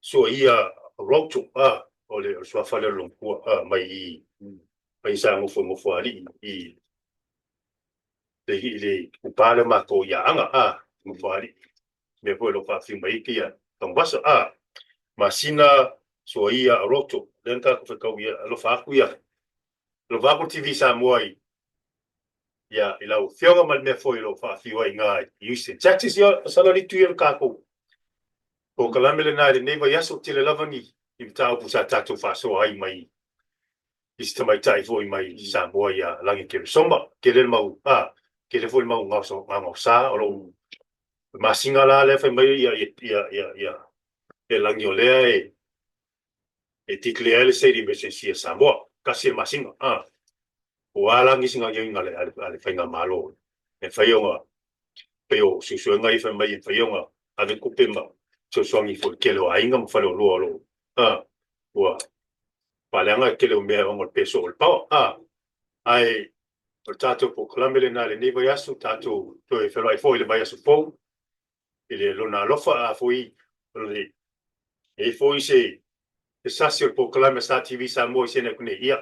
sua ia Roto a o le o le suafa lea o le lomua a mai i. Mai sa nofo i Nofoalii i le i le upa lea o matou i Aana, a, Nofoalii. Mea foi o lo o faafio mai ai kēia taumafasa, a, masina Soaia Aroto, lea na tatou fetau ia, alofa atu ia, alofa atu le TV Samoa i, ia, i lau Afioga ma le mea foi o lo o faafio ai i ina i Houston, Texas, ia, masalo le itu ia o le tatou polokalame lena i lenei vaiaso, tele lava ni mataupu sa tatou faasoa ai mai i si tamaitai foi mai Samoa ia Lagi Keresoma. Tele le mau, a, tele foi le mau gaogaosa o lo o masina la lea fai mai ia, ia, ia, ia, ia, ia Lagi o lea e, e declare ai le state emergency a Samoa. Tasi le masina, a. Ua a la nisi gaoioiga a le, a le, a le faigamalo e mafai ona pei o suesuega ia fai mai e mafai ona ave tupe ma fesoasoani foi i le tele o aiga ma faleoloa o lo o, a, ua faaleaga le tele o mea ona o le peso o le power, a. Ae o le tatou polokalame lena i lenei vaiaso, tatou toe feiloai foi i le vaiaso fou i le lona alofa, a foi o le e i ai foi se se sasi o le polokalame a Star TV Samoa i sene atu nei, ia,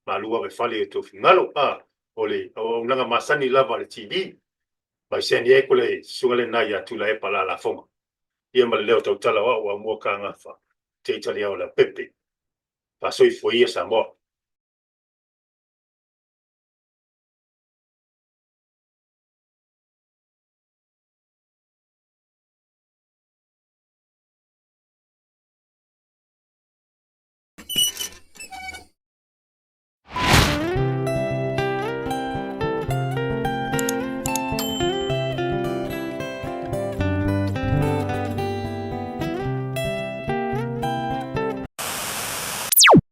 malu ave fale i o outou finagalo, a. O le auaunaga masani lava a le TV mai San Diego le susuga lena ia Tuilaepa Lalafoga, ia ma le leo tautala o au Aumua Kagafa, Te Italiao Leaupepe. Faasoifua ia Samoa.